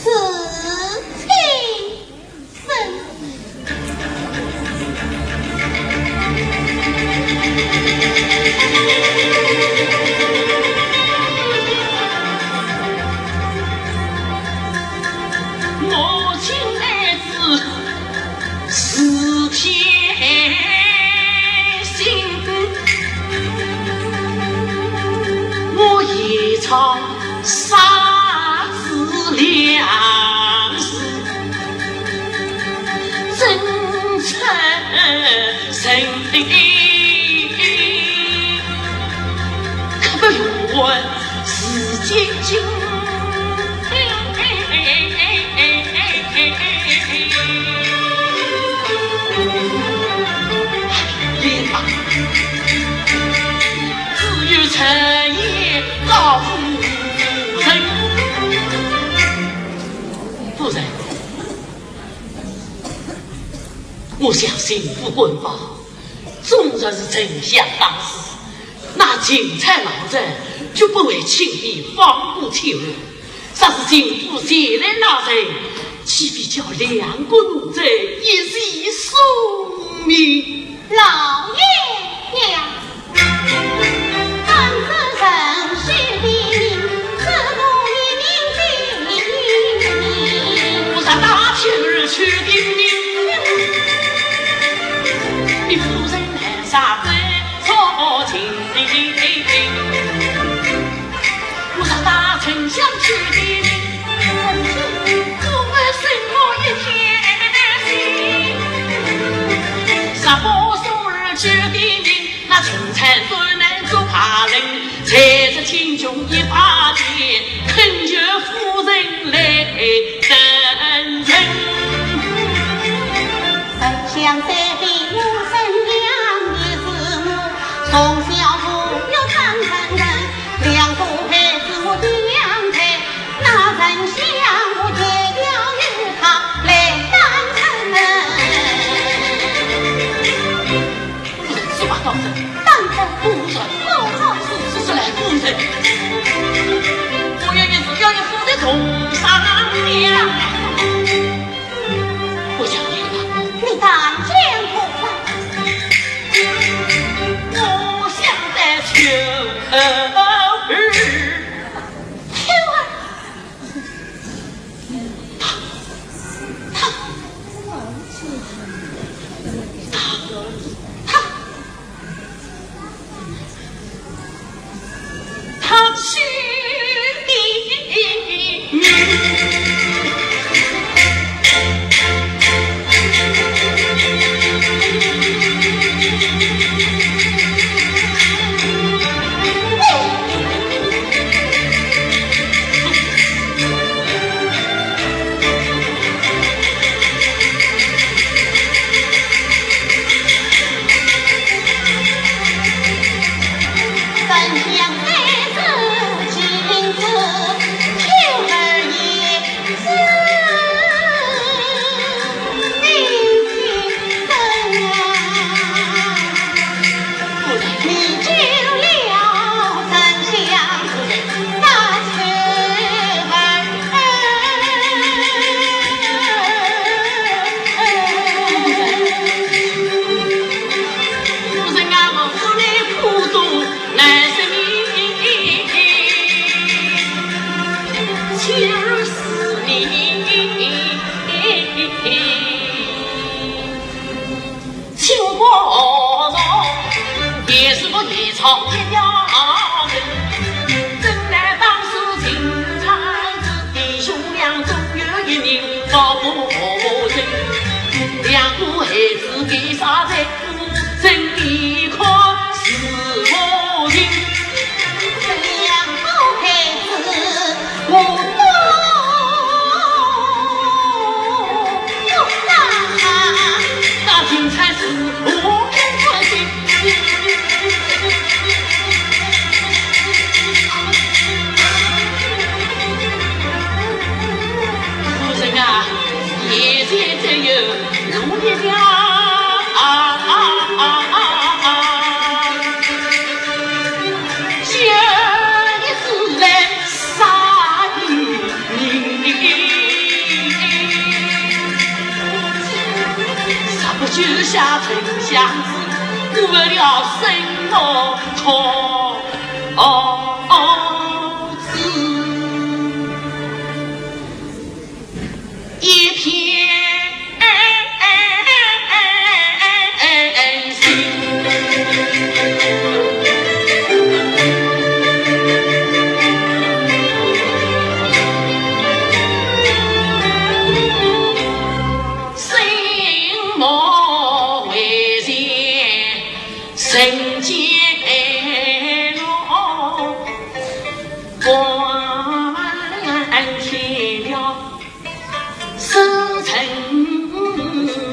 是请。 母亲来自四天心，我一场 杀子良时，真称神灵，可不如我自己经。也罢，只有陈言告夫人。 夫人，我想幸福官保，纵然是丞相当事，那钦差老贼绝不会轻易放过秋儿。若是秦府前来拿人，岂非叫两个奴才一起送命？老爷呀！ 我若打秋儿去的命，你夫人还杀不着情。我若打丞相去的命，我们生活一天心。若不送儿去的命， 那陈参专来做派人，才是请穷一把钱，恳求夫人来成人。丞相在的我生养也是我，从小父母当成人，两个孩子我养大，那丞相我也要由他来担任。夫人，说话当真。当真。夫人，我说，是，是，是来，夫人。我愿哦，一条人，真乃当时情长子弟兄两中有一人，保不成。两个孩子被杀在孤城，一看是我人。两个孩子，我不，不杀。那金钗是我很开心。 夫人啊，眼前只有路一条，啊啊啊啊啊！小爷是来杀你。若不救下丞相子，我要生我痛。 哦，子一片心。生我为前 人间路，光天耀是成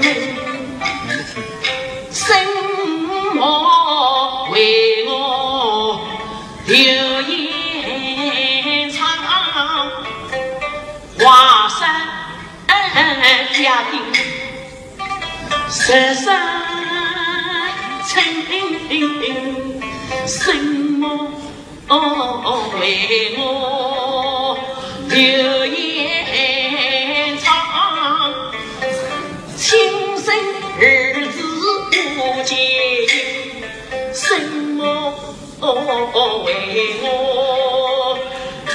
人，生活为我流言唱，话说 家庭十三春，什么为我流言唱，亲生儿子不见，什么 为我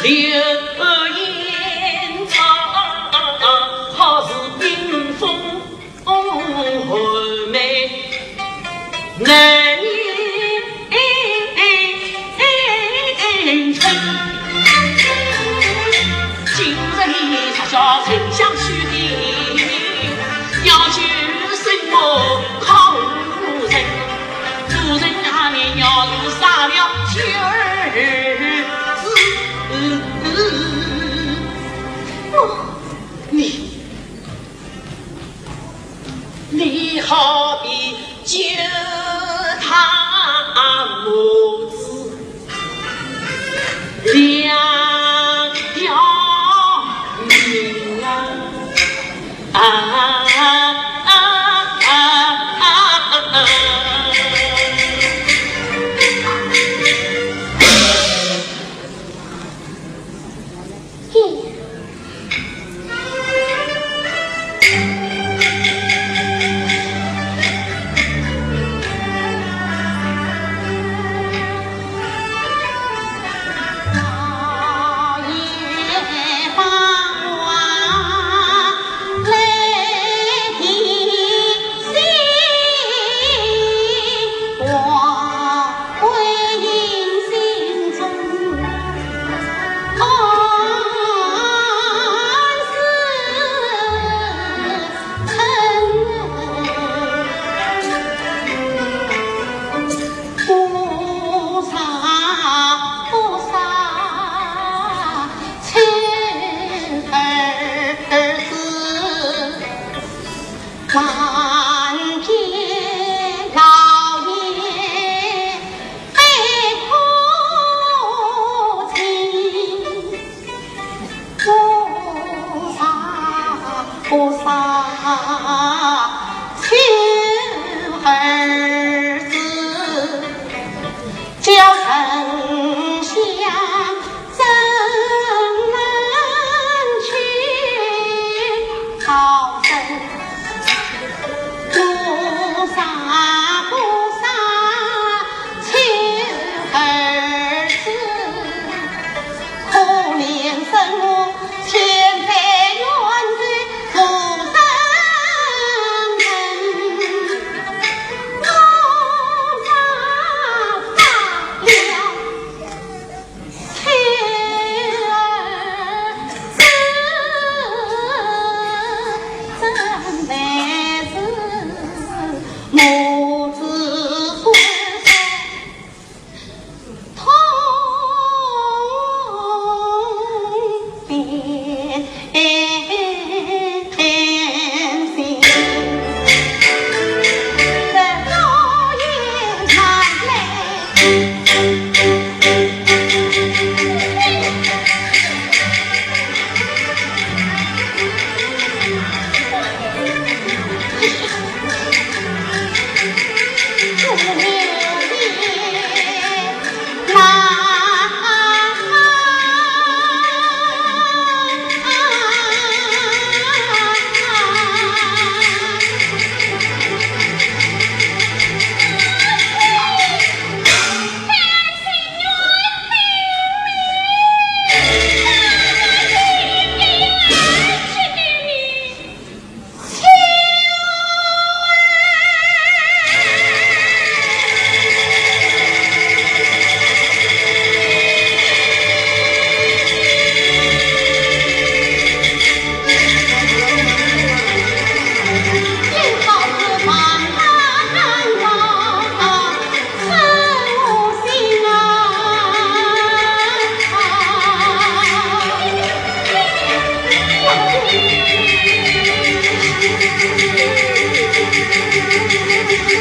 流言唱，好似冰封寒梅，难忍春。今日你才叫丞相许的，要救什么靠人？ 夫人啊，你要是杀了九儿子，你，你好比救他母子两条命啊！ 啊啊啊啊啊！不杀不杀，छो儿子，望见老爷悲哭情。 不杀不杀，छो儿子，叫丞相怎能去逃生？不杀不杀，छो儿子， 可怜生母千载远走无人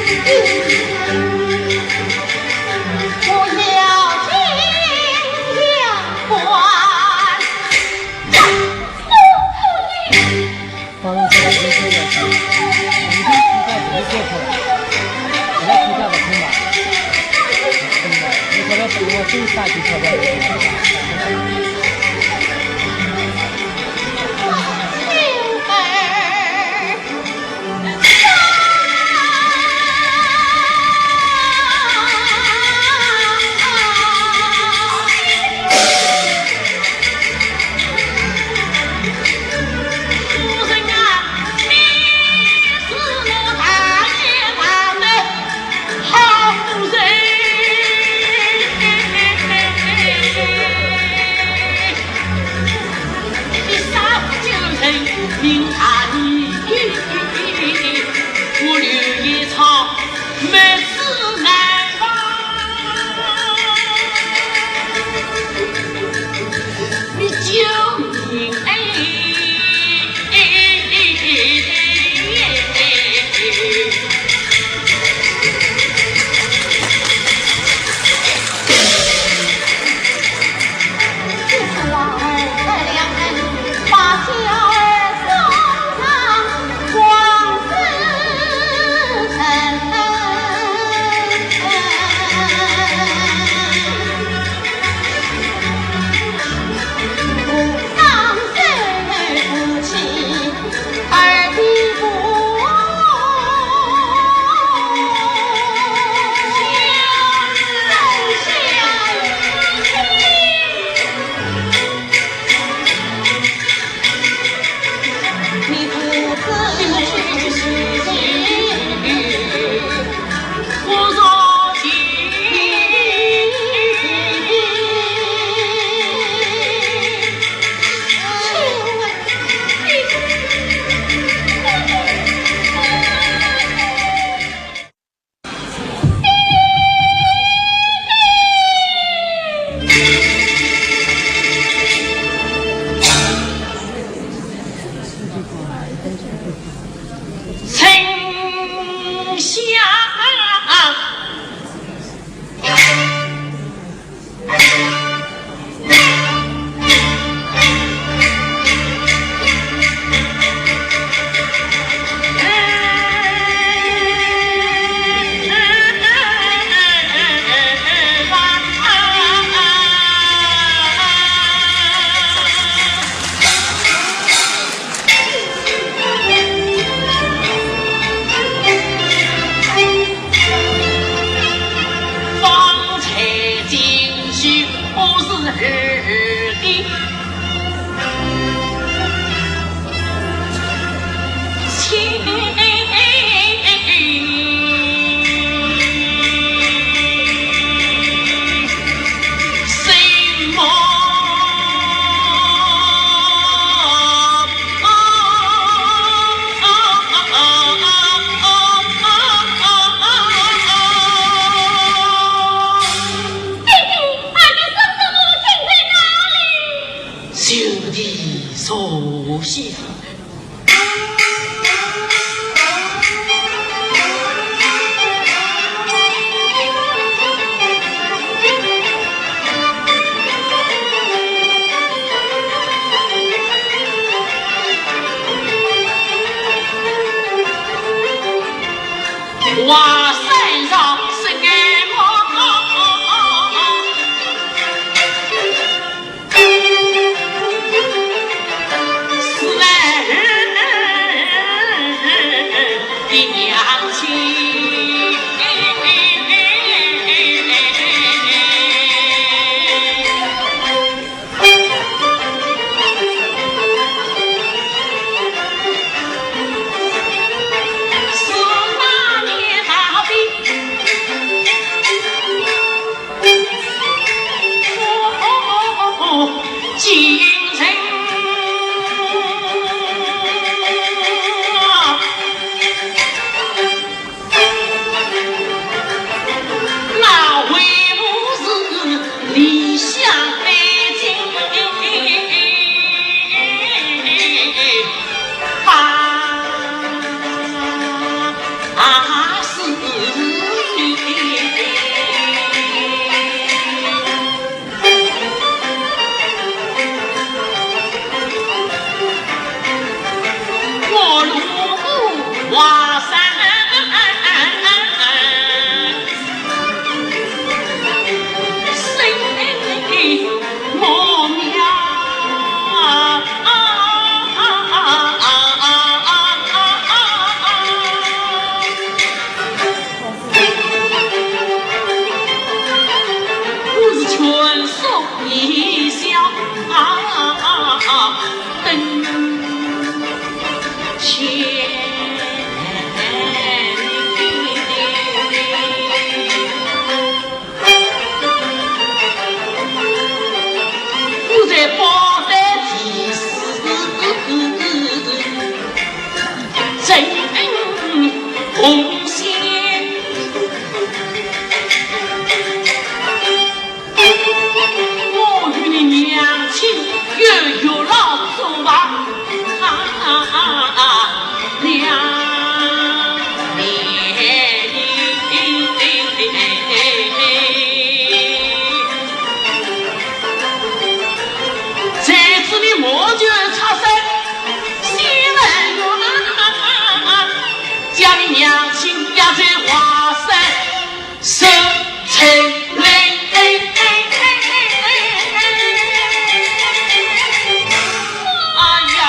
丞相。弟弟，你说什么？请在哪里？兄弟坐下。 哇，山上是个梦。 是来啊啊啊！娘，在此你莫觉出声，先来我啊啊啊啊！将你娘亲押在华山。 是陈雷。哎呀！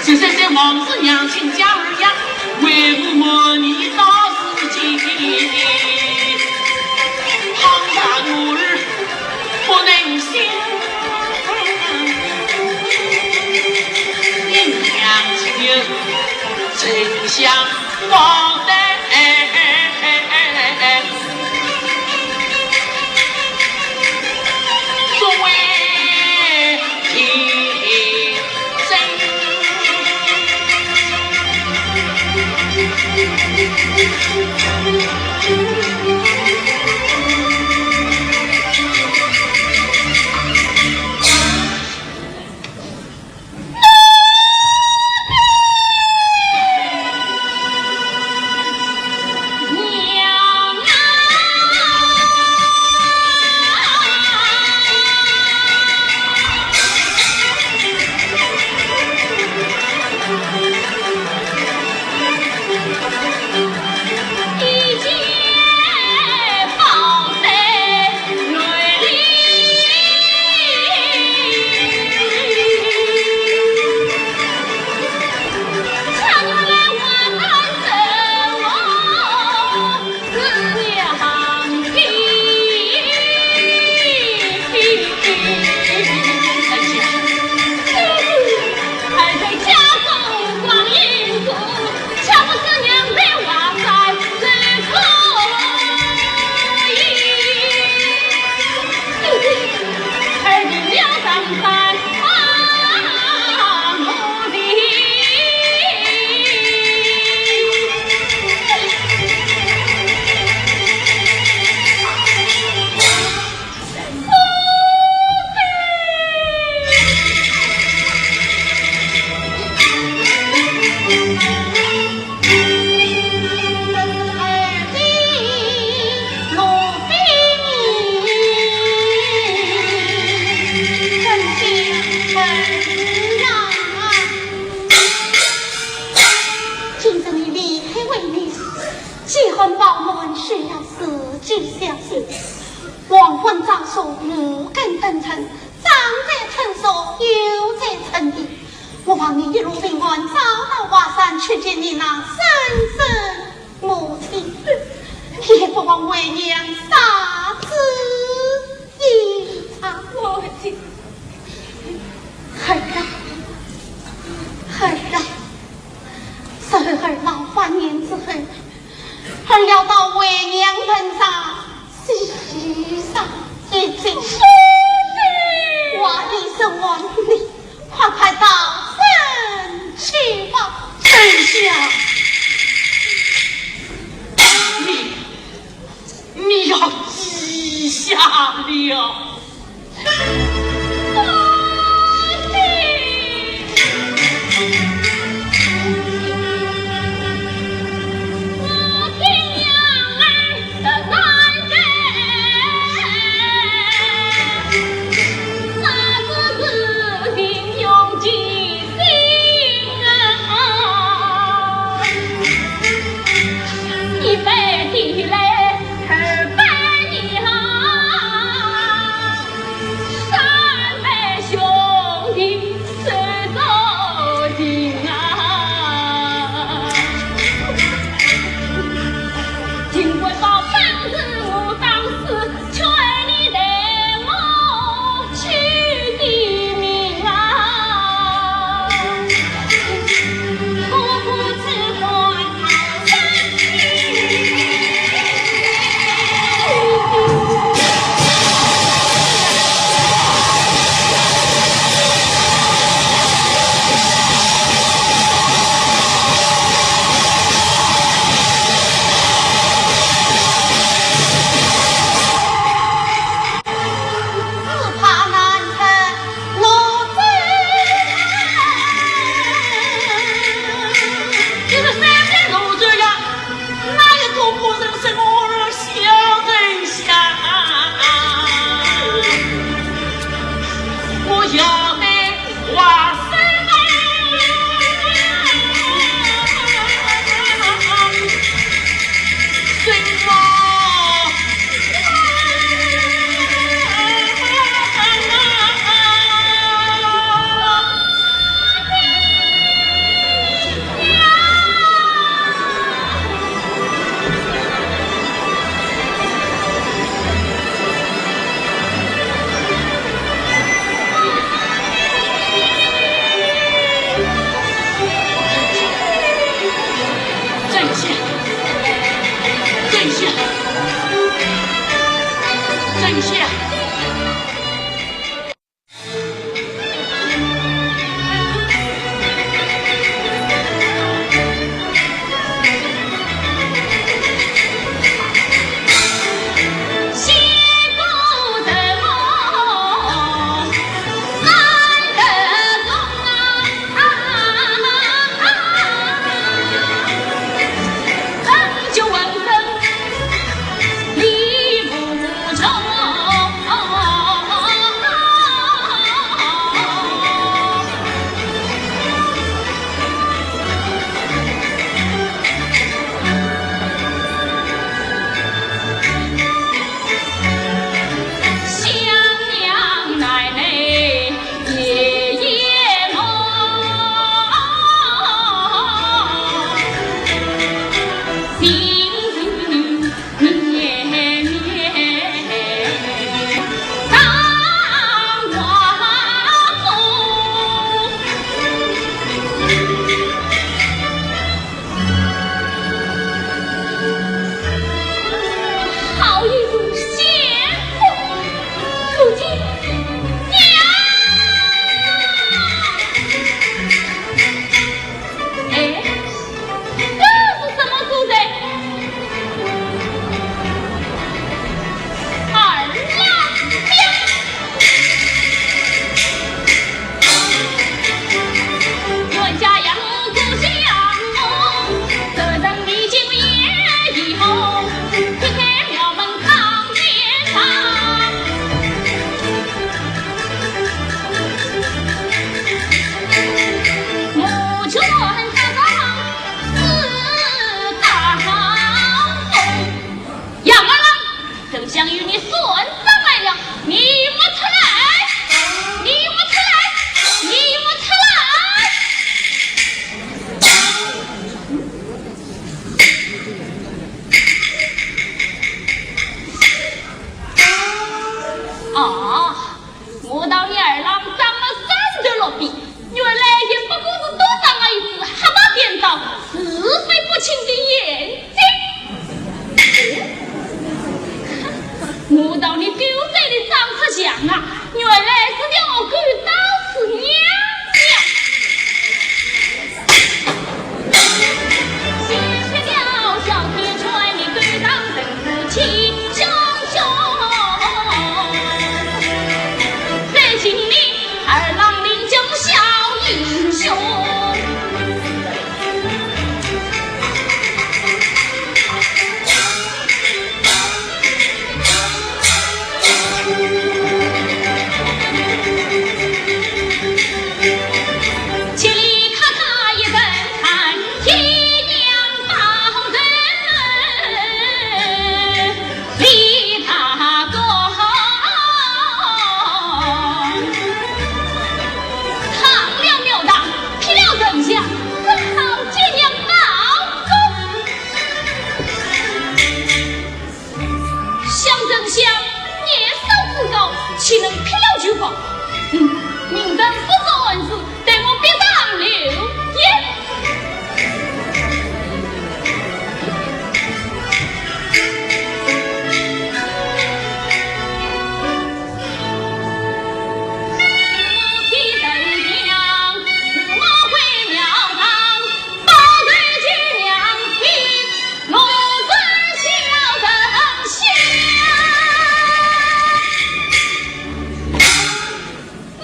是是是，王氏娘亲家儿呀，为父瞒你到如今，倘若我儿 不能行，你娘亲丞相交代，作为 今日你离开为娘，既然饱暖，需要自己小心。黄昏早熟，五更登城，早在村首，又在村里。我望你一路平安，早到华山去见你那生身母亲，也不枉为娘杀子一场。母亲。儿啊，儿啊，侄儿老晚年之后， 儿要到为娘坟上祭上一祭。我一声望你，快快到城去吧。等一下，你，你要记下了。谢。好一个仙风，如今娘！哎，这是什么主人？二郎娘！ 杨二郎，丞相与你算账来了，你给我出来！你给我出来！你给我出来！啊， 我道你二郎长了三头六臂，原来也不过是多长了一只瞎打颠倒、是非不清的眼睛。我道你狗嘴里长出象牙，原来是条狗刀子娘娘。 唐朝末年，只好见娘报功。 想丞相年少志高，岂能批了就报？嗯，明朝不做官事，待我笔上留言。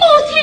母亲，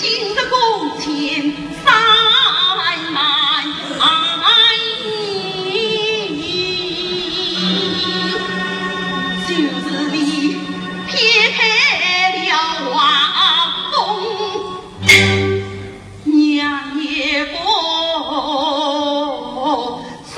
今日共进山门，就是你撇开了画风，娘也不生。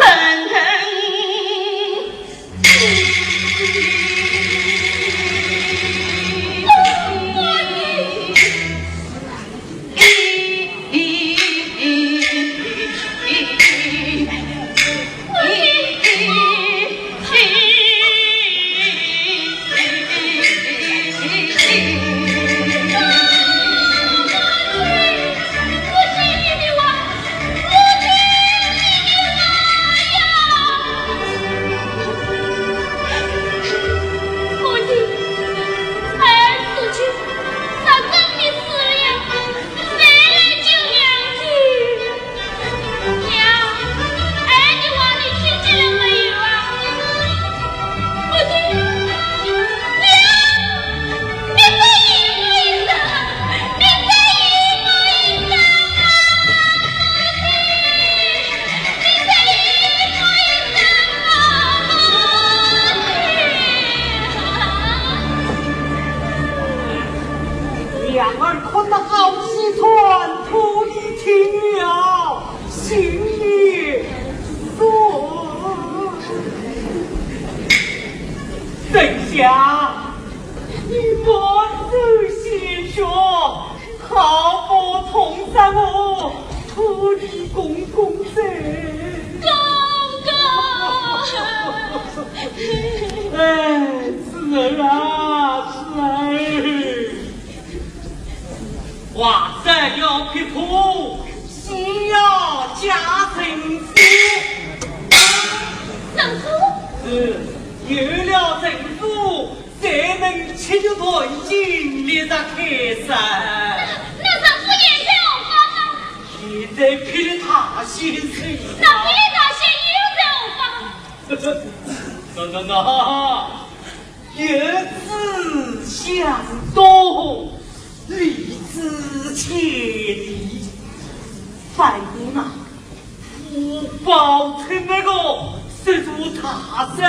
娘儿看得好戏团，徒弟听了心里酸。丞相，你满手鲜血，好不痛杀我徒弟公公哉。公公！哎，此儿啊，此儿！ 话斩了匹夫，须要加丈夫。丈夫？是，有了丈夫，才能七绝断尽，立得开山。那，那丈夫现在何方啊？现在霹雳塔仙。那霹雳塔仙又在何方？那，那，那， 与子相斗，利之千里。反正啊，我保证那个这座大山，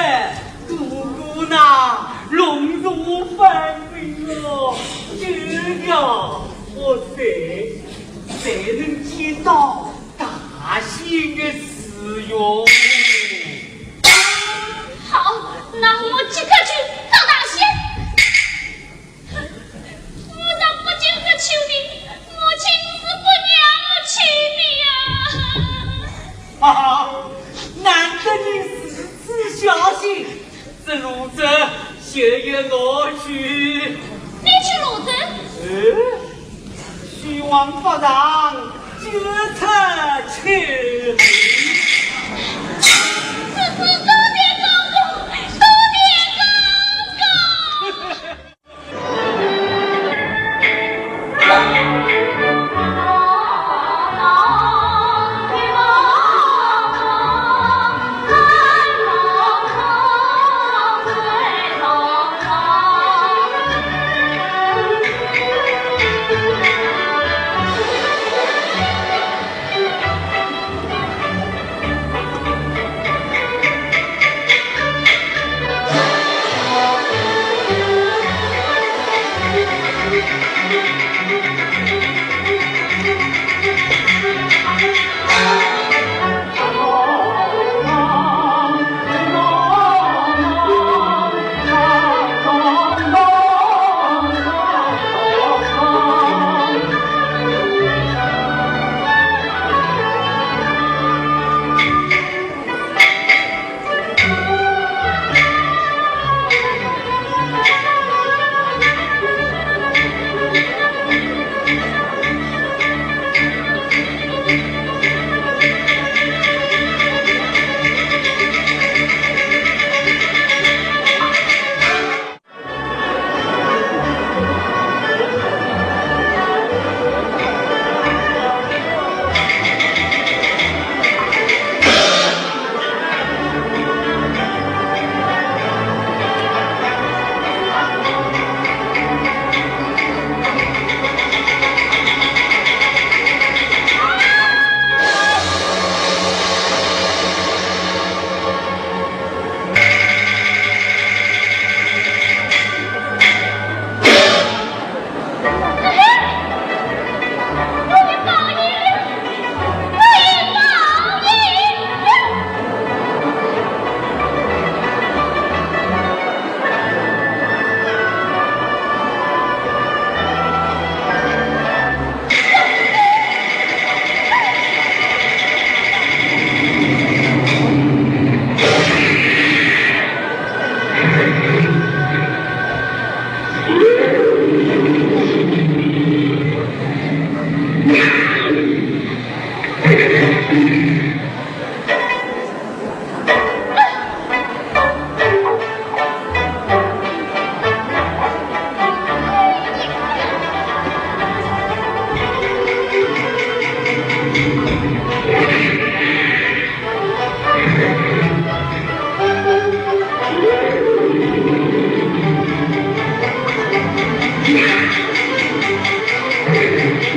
不过那龙族反正哦，只要我谁，谁能见到大仙的慈容。 好，那我即刻去找大仙。我若不进去求你，母亲是不让我去的呀。哈哈，难得你如此小心，这路者就由我去。你去路者？嗯。 徐王不让，就出去。这是多谢公公，多谢公公。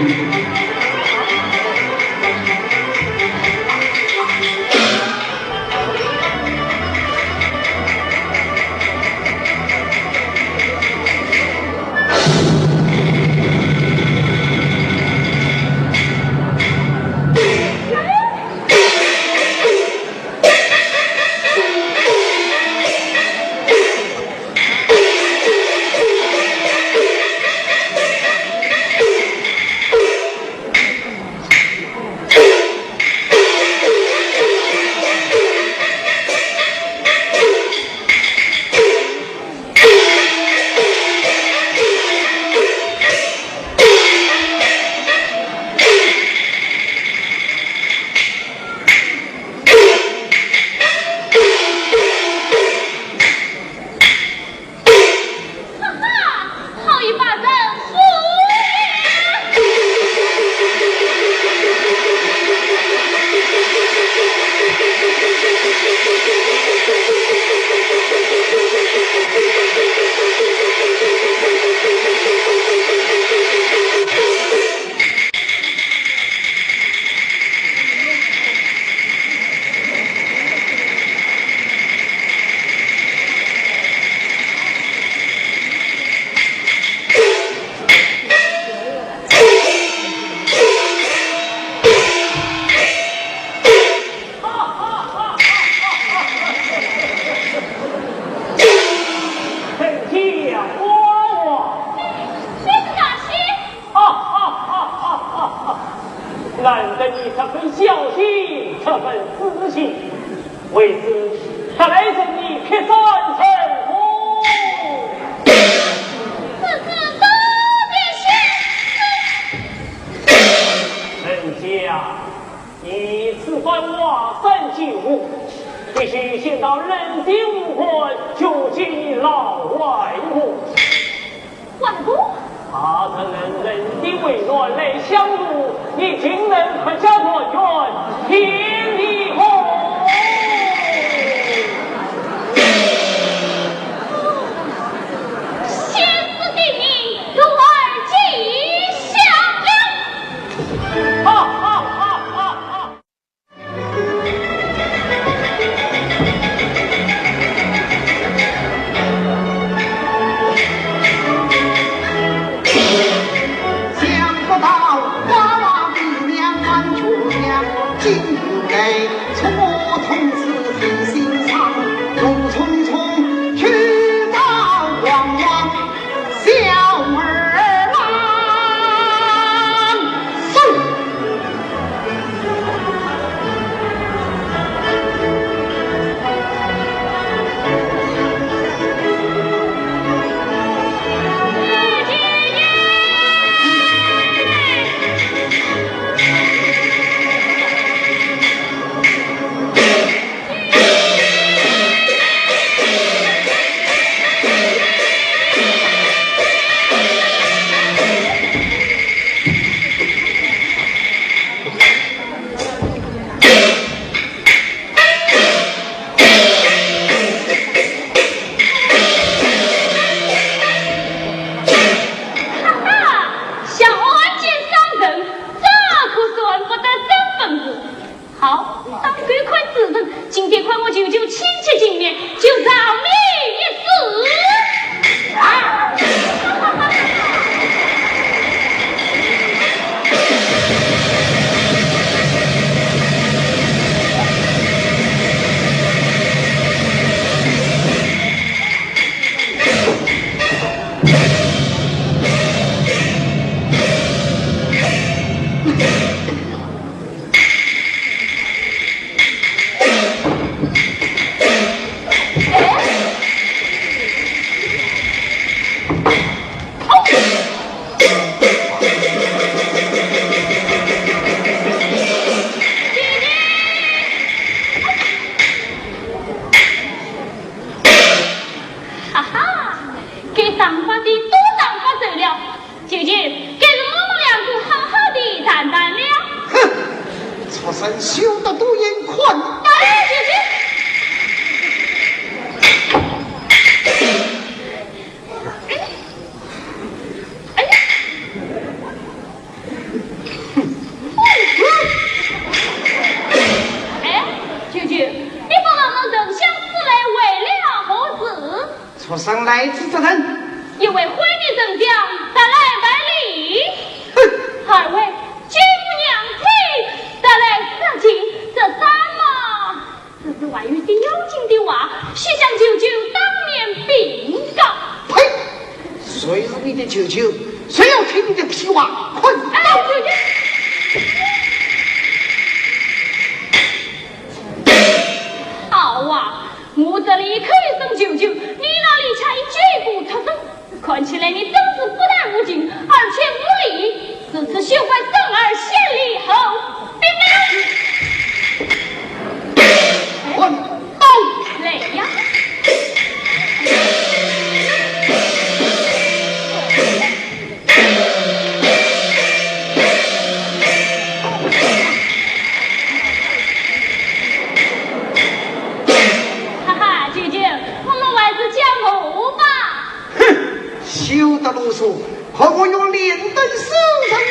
哈哈，好一把人夫呀！陈家花王。你是大喜？哈哈哈哈哈哈！难得你这份孝心，这份志气，为此特来赠你劈山成功。此事多谢先生。陈家，你此番华山救我，必须先到冷静武馆求见老外公。 外公？他曾能人的温暖来相助，你竟能不加断绝，天理何？先师的命，徒儿尽孝了。哈哈哈哈哈！ 想不到花王的两万军将，今日来出我童子的心上，怒冲冲去找王王。 小儿郎。是。哈哈，想案件伤人，这可算不得真本事。 好，当狗看主人，今天看我舅舅亲戚情面，就饶你一死。啊！哈哈，该打发的都打发走了。 舅舅，该是我们两个好好地谈谈了。哼，畜生休得多言，看待。哎，舅舅。哎，来此之人？一位昏迷丞相，带来白绫。哼！二位救母娘亲，带来纱巾。这衫嘛，这是外院的妖精的话，须向舅舅当面禀告。呸！谁是你的舅舅？谁要听你的屁话？快走！哎，舅舅。好啊，我这里口声舅舅，你那里却一句不出声。 看起来你真是不但无情，而且无礼。如此休怪孙儿先礼后兵。快刀！来呀！哈哈，舅舅，我们还是讲我吧。 哼，休得啰嗦，看我用连灯射上你！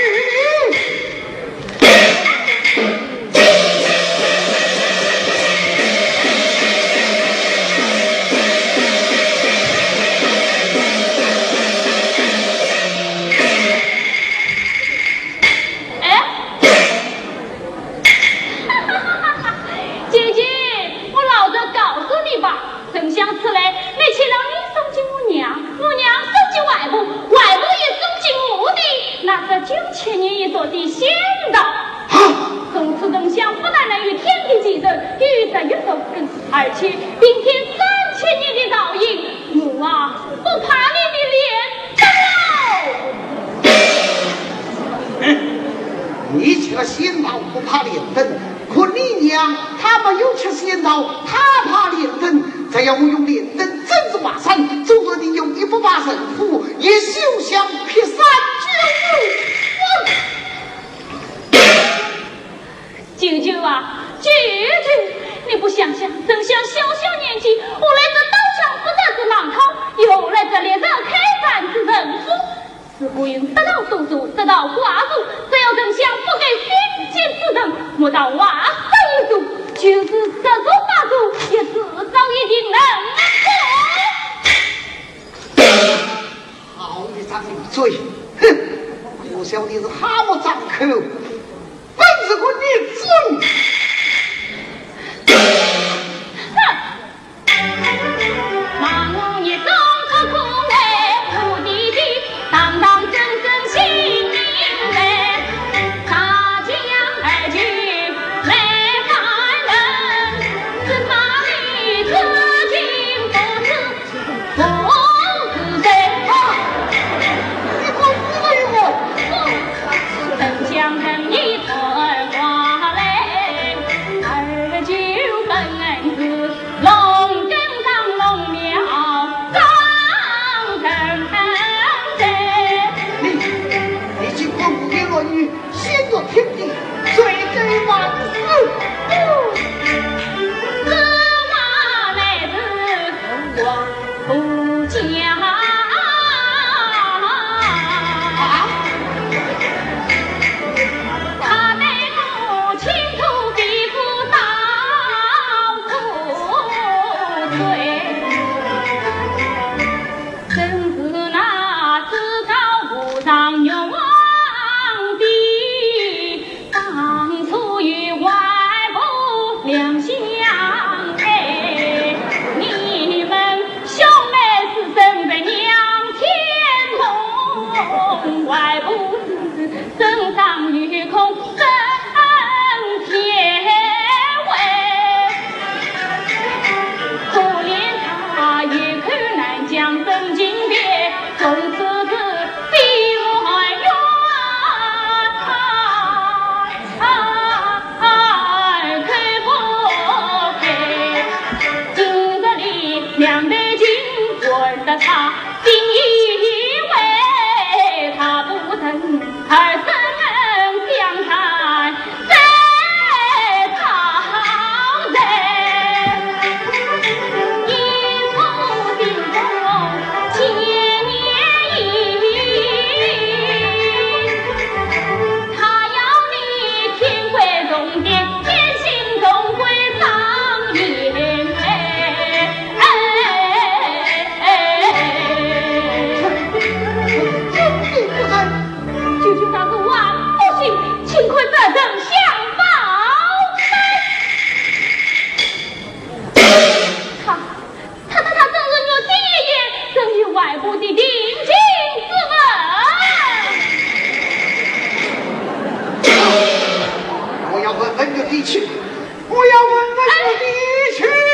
哎，哈哈哈哈！姐姐，我老早告诉你吧， 丞相此来，乃且让你送给我娘，我娘送给外婆，外婆也送给我的那只九千年一熟的仙桃。啊！从此丞相不但能与天地齐人，与日月同根，而且并添三千年的桃影，我啊，不怕你的连灯喽。你吃了仙桃不怕连灯，可你娘她没有吃仙桃，她怕连灯。 只要我用连灯镇住华山，纵然你有一百万人马，也休想劈山救母。舅舅啊，舅舅，你不想想，丞相小小年纪，何来这刀枪不入之难逃，又何来这烈日开山之神物？ 是不幸得道多助，得道寡助，只要丞相不改心急之人，莫道华山一族，就是十族八族也迟早一定能够。好一张嘴！哼，可笑的是蛤蟆张口，本是个逆子。哼！ 你，你竟敢胡言乱语，先祖天地，罪该万死。啊！我问个你去，我要问个你去。